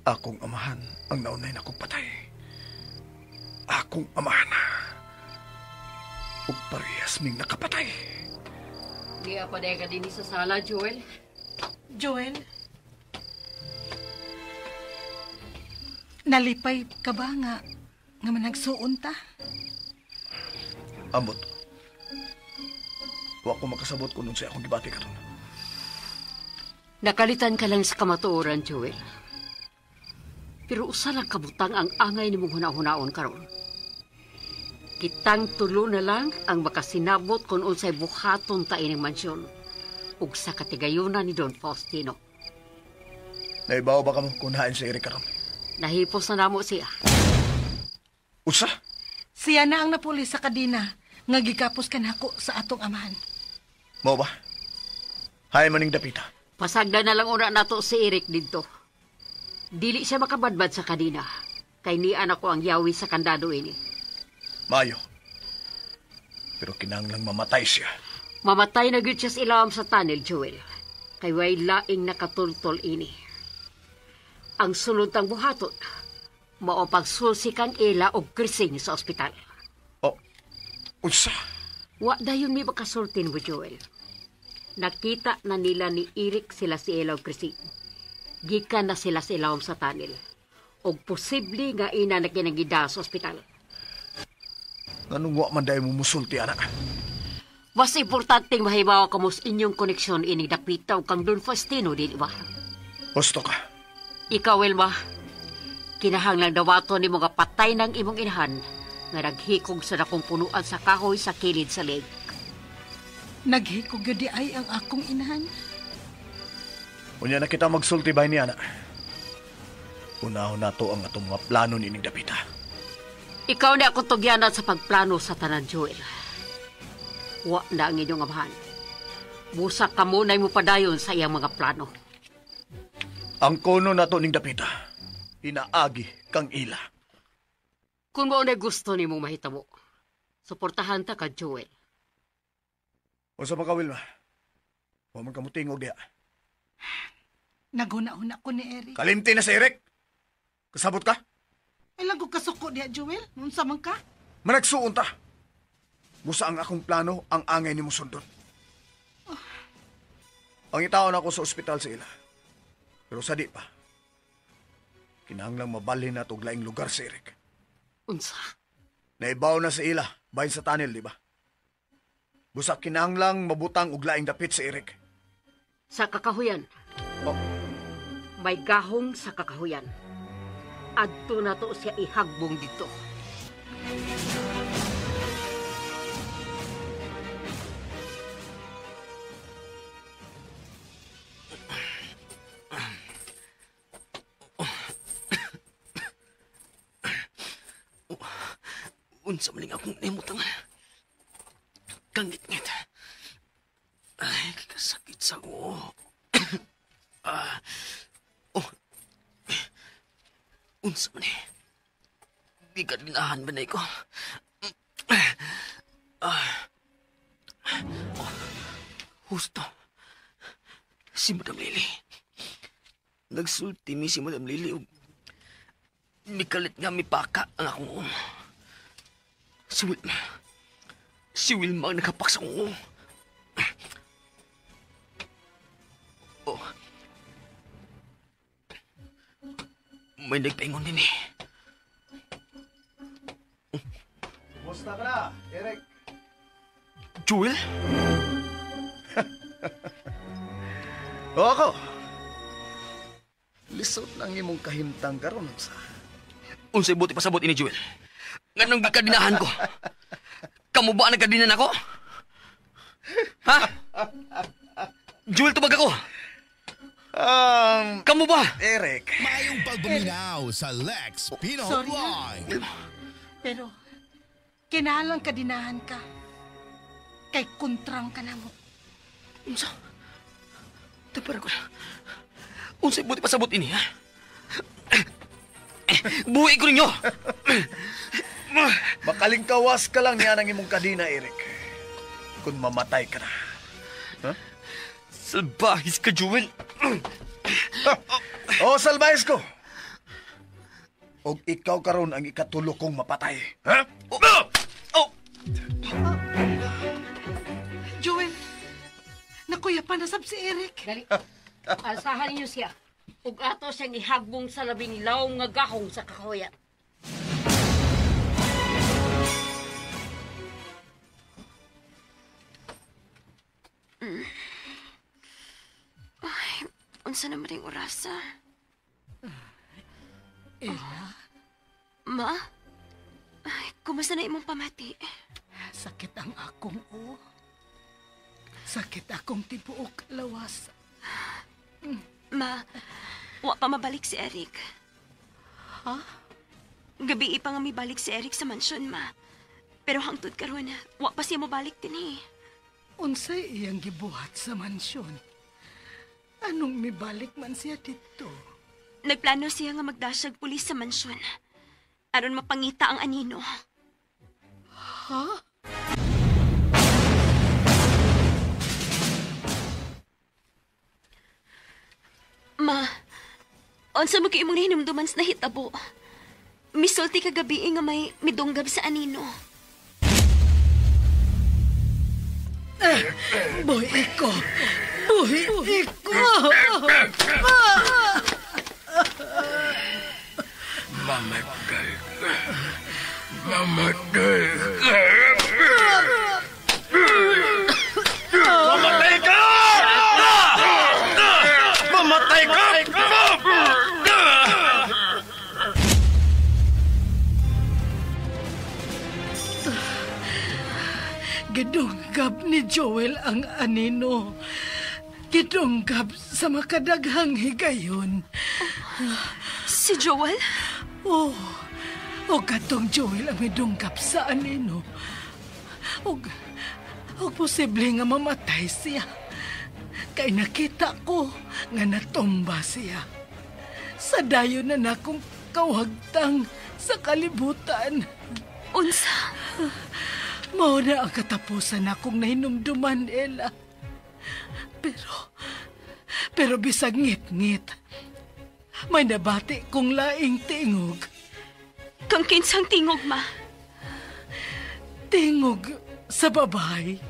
[SPEAKER 5] Akong amahan ang naunay na kong patay. Akong amahan. Ug parehas ming nakapatay.
[SPEAKER 8] Di pa ka din sa sala, Joel.
[SPEAKER 6] Joel? Nalipay ka ba nga managsuon ta?
[SPEAKER 5] Ambot. Wa ko makasabot kung unsay akong gibati karon.
[SPEAKER 8] Nakalitan ka lang sa kamatuoran, Joel. Pero usa lang kabutang ang angay nimong huna-hunaon karon. Kitang tulo na lang ang makasinabot kung unsay buhaton ta ining mansyon ug sa katigayunan ni Don Faustino.
[SPEAKER 5] Naibaw ba kamo kung hain si Eric karon?
[SPEAKER 8] Nahipos na namo siya.
[SPEAKER 5] Usa?
[SPEAKER 6] Siya na ang napuli sa kadina nga gikapos kanako sa atong amahan.
[SPEAKER 5] Mao ba? Hay maning dapita.
[SPEAKER 8] Pasagdan na lang una nato si Eric didto. Dili siya makabadbad sa kadina. Kay nian ako ang yawi sa kandado ini.
[SPEAKER 5] Mayo. Pero kinahanglang mamatay siya.
[SPEAKER 8] Mamatay na gyud siya sa ilawom sa tunnel, Joel. Kay way laing nakatultol ini. Ang sulod tang buhaton, mao pagsulsi kang Ela og Krising sa ospital.
[SPEAKER 5] Oh, unsa?
[SPEAKER 8] Wa dayon mi makasulti mo, Joel. Nakita na nila ni Eric sila si Ela og Krising. Gikan na sila sa ilawom sa tunnel. Og posible nga ina na kinangida sa ospital.
[SPEAKER 5] Anong wa man dahil mo musulti, anak?
[SPEAKER 8] Mas importanteng mahibaw ka mo sa inyong koneksyon ining dapita o kang Don Faustino, di ba?
[SPEAKER 5] Gusto ka.
[SPEAKER 8] Ikaw, Wilma, kinahanglang dawaton ni mga patay ng imong inahan nga naghikog sa dakong punuan sa kahoy sa kilid sa leg.
[SPEAKER 6] Naghikog yun di ay ang akong inahan.
[SPEAKER 5] Unya na kita magsulti ba ni anak? Unahon na to ang atong mga plano nining dapita.
[SPEAKER 8] Ikaw na akong tugyanan sa pagplano sa tanan, Joel. Wa na ang inyong amahan. Busa ka muna'y mupadayon sa iyang mga plano.
[SPEAKER 5] Ang kono na to ning dapita, inaagi kang ila.
[SPEAKER 8] Kung mao na gusto ni mong mahitabo, suportahan ta ka, Joel.
[SPEAKER 5] Unsa man ka, Wilma? Wa man ka motingog diha.
[SPEAKER 6] Naghuna-huna ko ni Eric.
[SPEAKER 5] Kalimti na si Eric. Kasabot ka?
[SPEAKER 6] Ay lang ko kasuko diha, Joel. Unsa man ka?
[SPEAKER 5] Managsuon ta. Busa ang akong plano ang angay nimo sundon. Oh. Ang itaon ako sa ospital sa ila. Pero sa di pa. Kinahanglang mabalhin na og laing lugar si Eric.
[SPEAKER 8] Unsa?
[SPEAKER 5] Naibaw na sa ila, bahin sa tunnel, di ba? Busa kinahanglang mabutang og laing dapit si Eric.
[SPEAKER 8] Sa kakahuyan.
[SPEAKER 5] Oh.
[SPEAKER 8] May gahong sa kakahuyan. Adto na to siya ihagbong dito.
[SPEAKER 4] Unsa man akong nimutang. Kangit-ngit. Ay, kasakit sa ko. Oh. Unsa man eh. Gigadinahan ba na ko? Oh, husto. Si Madam Lily. Nagsulti mi si Madam Lily og Mikalit nga mipaka ang akong uong. Si Wilma. Si Wilma ang nakapak sa akong uong. Oh. May nagpaingon din eh.
[SPEAKER 5] Kumusta ka na, Eric?
[SPEAKER 4] Joel?
[SPEAKER 5] O ako. Lisod lang imong kahimtang karon sa.
[SPEAKER 4] Unsay buti pasabot ini, Joel? Nganong gikadinahan ko? Kamu ba ang nagkadinan ako? Ha? Joel, tubag ako. Kamu ba?
[SPEAKER 5] Eric.
[SPEAKER 2] Mayong pagpaminaw sa Lex Pino
[SPEAKER 6] Sorry, ha?
[SPEAKER 2] Live.
[SPEAKER 6] Pero, kinahalang kadinahan ka. Kay kontrang ka na mo.
[SPEAKER 4] Unsa? Tapara ko na. Unsay buti pasabot ini, ha? Buhi ko ninyo!
[SPEAKER 5] Makalingkawas ka lang niya ng imong kadina, Eric. Kung mamatay ka na. Huh?
[SPEAKER 4] Salbahis ka, Joel!
[SPEAKER 5] Oh, salbahis ko! Og ikaw karon ang ikatulo kong mapatay. Ha?
[SPEAKER 4] Oh! Oh!
[SPEAKER 6] Joel, nakuya pa nasab si Eric.
[SPEAKER 8] Dali. Alsahan ninyo siya. Ug ato siyang ihagbong sa labing lawong nga gahong sa kahuyan.
[SPEAKER 7] Ay, unsa naman ring orasa?
[SPEAKER 6] Ella?
[SPEAKER 7] Ma? Ay, kumusta na imong pamati?
[SPEAKER 6] Sakit ang akong o. Sakit akong tibuok lawas.
[SPEAKER 7] Ma, wa pa mabalik si Eric.
[SPEAKER 6] Ha?
[SPEAKER 7] Gabi pa nga mibalik si Eric sa mansyon, ma. Pero hangtod karon, wa pa siya mobalik dinhi.
[SPEAKER 6] Unsay iyang gibuhat sa mansyon? Anong mibalik man siya dito?
[SPEAKER 7] Nagplano siya nga magdasyag pulis sa mansyon. Aron mapangita ang anino.
[SPEAKER 6] Ha?
[SPEAKER 7] Ma, unsa mo kay imong nahinumduman sa nahitabo? Misulti kagabi nga may midunggab sa anino.
[SPEAKER 6] Boy, iko! Boy, iko!
[SPEAKER 9] Mamatay ka. Mamatay ka.
[SPEAKER 5] Mamatay ka! Mamatay ka!
[SPEAKER 6] Gidunggab ni Joel ang anino. Gidunggab sa makadaghang higayon.
[SPEAKER 7] Si Joel?
[SPEAKER 6] Oh, o katong Joel ang midunggab sa anino. Og posible nga mamatay siya. Kay nakita ko nga natumba siya. Sa dayon na nakong kawagtang sa kalibutan.
[SPEAKER 7] Unsa?
[SPEAKER 6] Mao na ang katapusan akong nahinumduman, Ella. Pero bisag ngit-ngit, may nabati kong laing tingog.
[SPEAKER 7] Kang kinsang tingog, ma?
[SPEAKER 6] Tingog sa babay.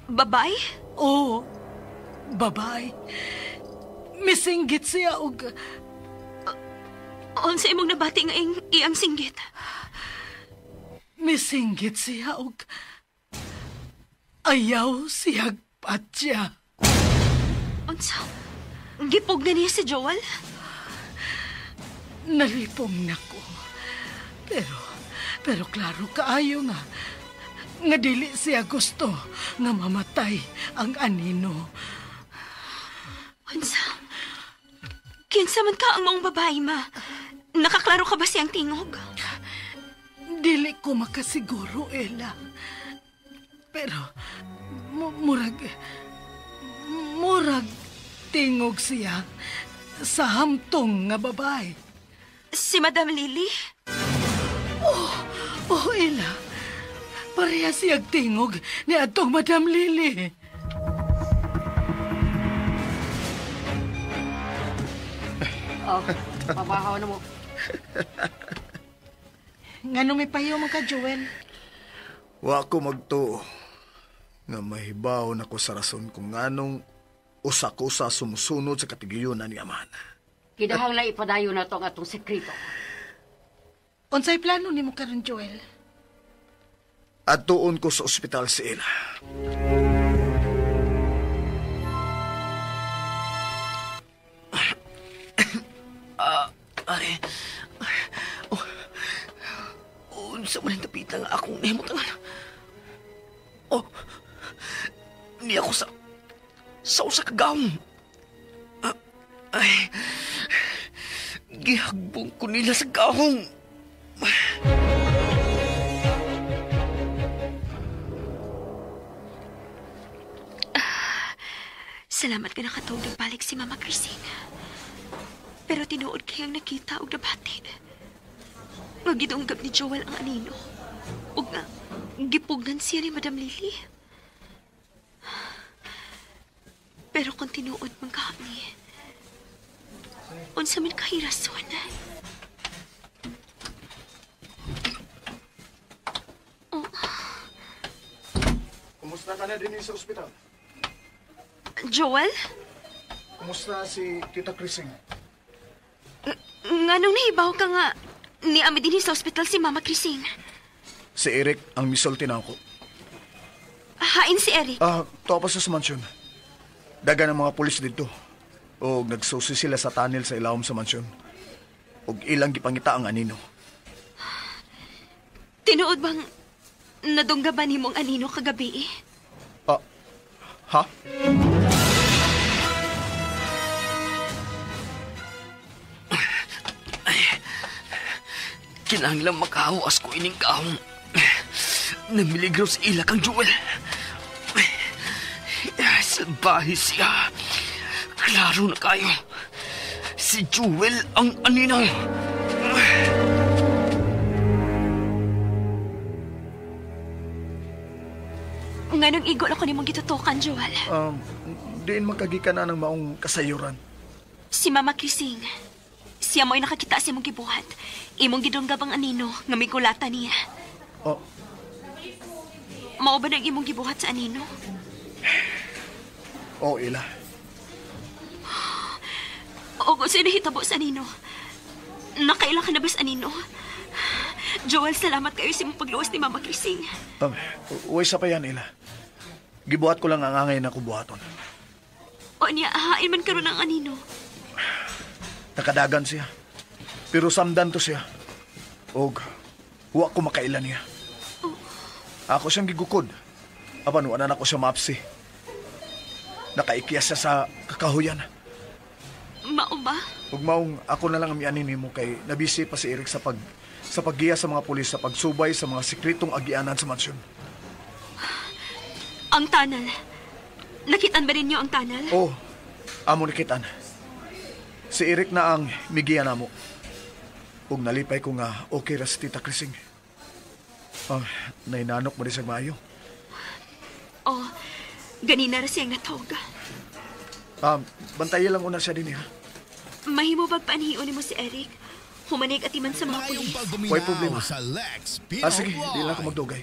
[SPEAKER 7] Babay?
[SPEAKER 6] Oo, babay. Misinggit siya og...
[SPEAKER 7] Unsa imong nabati nga iyang singgit?
[SPEAKER 6] Misinggit siya og ayaw siyag patya.
[SPEAKER 7] Unsa? Gipog na niya si Joel?
[SPEAKER 6] Nalipong na ko. Pero klaro kaayo nga dili siya gusto nga mamatay ang anino.
[SPEAKER 7] Unsa? Kinsa man ka ang maong babae, ma? Nakaklaro ka ba siyang tingog?
[SPEAKER 6] Dili ko makasiguro, Ella. Pero, murag tingog siya sa hamtong nga babae.
[SPEAKER 7] Si Madam Lily?
[SPEAKER 6] Oh, Ella. Pareha siyang tingog ni atong Madam Lily.
[SPEAKER 8] Oh, pabahaw na mo.
[SPEAKER 6] Ngano may pahiyo man ka, Joel?
[SPEAKER 5] Wa ko magtuo nga mahibaw na ko sa rason kung nganong usa ko sa sumusunod sa katigayunan ni Amahan.
[SPEAKER 8] Kinahanglan ipadayon na to ang atong sekreto.
[SPEAKER 6] Unsay plano nimo karon, Joel?
[SPEAKER 5] Adtuon ko sa ospital si Ella.
[SPEAKER 4] Are, oh, unsa man ang dapita nga akong nahimutangan. Oh, niya ako sa usa ka gawong. Ay, gihagbong ko nila sa gahong.
[SPEAKER 7] Salamat ka nakatawag nagbalik si Mama Christine. Pero tinuod kayang nakita og nabati. Nga gidunggab ni Joel ang anino. Ug nga gipugnan siya ni Madam Lily. Pero kung tinuod man kahani, unsa man kay rason? Oh.
[SPEAKER 5] Kumusta ka na din sa ospital?
[SPEAKER 7] Joel?
[SPEAKER 5] Kumusta si Tita Chrising?
[SPEAKER 7] Nganong nahibaw ka nga ni ami din sa ospital si Mama Chrising?
[SPEAKER 5] Si Eric ang misulti na ako.
[SPEAKER 7] Hain si Eric?
[SPEAKER 5] Tuwa pa sa mansyon. Daga ng mga pulis dito. O nagsusi sila sa tunnel sa ilawom sa mansyon. O ilang gipangita ang anino.
[SPEAKER 7] Tinuod bang nadungga ba nimo ang anino kagabi?
[SPEAKER 5] Ha?
[SPEAKER 4] Kinahanglan makahawas ko ining kahong. Namiligro sa ila kang Joel. Salbahe siya. Klaro na kayo. Si Joel ang anino.
[SPEAKER 7] Nganong igol ako nimong gitutukan, Joel?
[SPEAKER 5] Diin magkagikan na ng maong kasayuran.
[SPEAKER 7] Si Mama Chrising. Siya mo'y nakakita sa imong gibuhat. Imong gidunggab ang anino nga may kulata niya.
[SPEAKER 5] Oh.
[SPEAKER 7] Mao ba nang imong gibuhat sa anino?
[SPEAKER 5] Oo, Ila.
[SPEAKER 7] O kung sino nahitabo sa anino? Nakaila ka na ba sa anino? Joel, salamat kayo sa imong pagluwas ni Mama Chrising.
[SPEAKER 5] Uwi sa pa yan, Ila. Gibuhat ko lang ang angay na kubuhaton.
[SPEAKER 7] O niya, hain man karon ang anino.
[SPEAKER 5] Nakadagan siya. Pero samdan to siya. Og, wa ko makailan niya.
[SPEAKER 7] Oh.
[SPEAKER 5] Ako siyang gigukod. Apan, wala na ko siya maapsi. Nakaikiya siya sa kakahuyan.
[SPEAKER 7] Mao ba?
[SPEAKER 5] Ug maong ako na lang ang mianin nimo kay nabisi pa si Eric sa paggiya sa mga pulis sa pagsubay sa mga sekretong agianan sa mansyon.
[SPEAKER 7] Ang tunnel. Nakitan ba ninyo ang tunnel?
[SPEAKER 5] Oo. Amo nakitan. Si Eric na ang migiya namo. Ug nalipay ko nga okay ra si Tita Chrising. Nainanok mo din siya maayo.
[SPEAKER 7] Oh, ganina ra siyang natog.
[SPEAKER 5] Bantayan lang una siya din, ha?
[SPEAKER 7] Mahimo bag paanhion nimo si Eric? Humanig at iman sa mga pulis.
[SPEAKER 5] Way problema.
[SPEAKER 2] Sa Lex
[SPEAKER 5] Sige, di lang ako magdugay.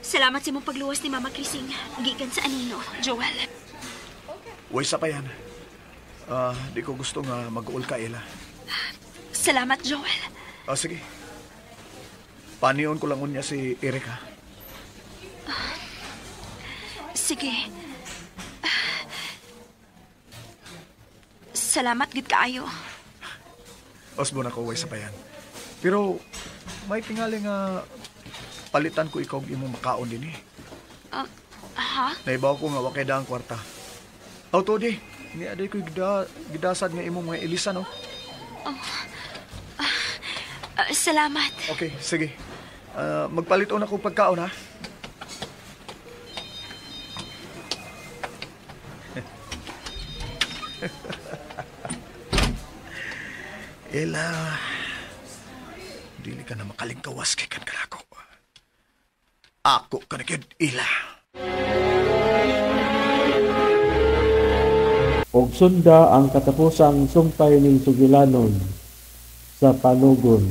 [SPEAKER 7] Salamat sa imong pagluwas ni Mama Chrising. Gikan sa anino, Joel.
[SPEAKER 5] Way sa pa yan. Di ko gusto nga mag-uul ka, Ella.
[SPEAKER 7] Salamat, Joel.
[SPEAKER 5] Sige. Panion ko lang unya si Eric, ha?
[SPEAKER 7] Sige. Salamat, gid kaayo.
[SPEAKER 5] Osborne ako, way sa payan. Pero may tingali nga palitan ko ikaw imong makaon din eh.
[SPEAKER 7] Ha?
[SPEAKER 5] Naibaw ko nga wa kay daang kwarta. Auto di. Ni aday ko gidasad nga imong mga elisa, no?
[SPEAKER 7] Oh. Salamat.
[SPEAKER 5] Okay, sige. Magpalit una ko pagkaon, ha? Ella, dili ka na makalingkawas kay kan kanako. Ako ka na gyud, Ella.
[SPEAKER 1] Og sunda ang katapusang sumpay ning sugilanon. sa Panugon.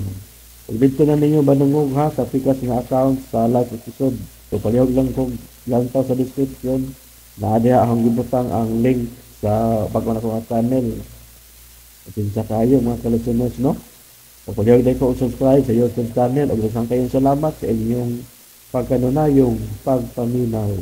[SPEAKER 1] Ug didto na ninyo banungog ha sa pikas nga account sa live episode. So palihog lang kog lantaw sa description naa diha akong gibutang ang link sa bag-o na nga channel. Pasensya kaayo mga ka-listeners, no? O palihog din ko subscribe sa YouTube channel ug daghan kayong salamat sa inyong pagkanunayong pagpaminaw.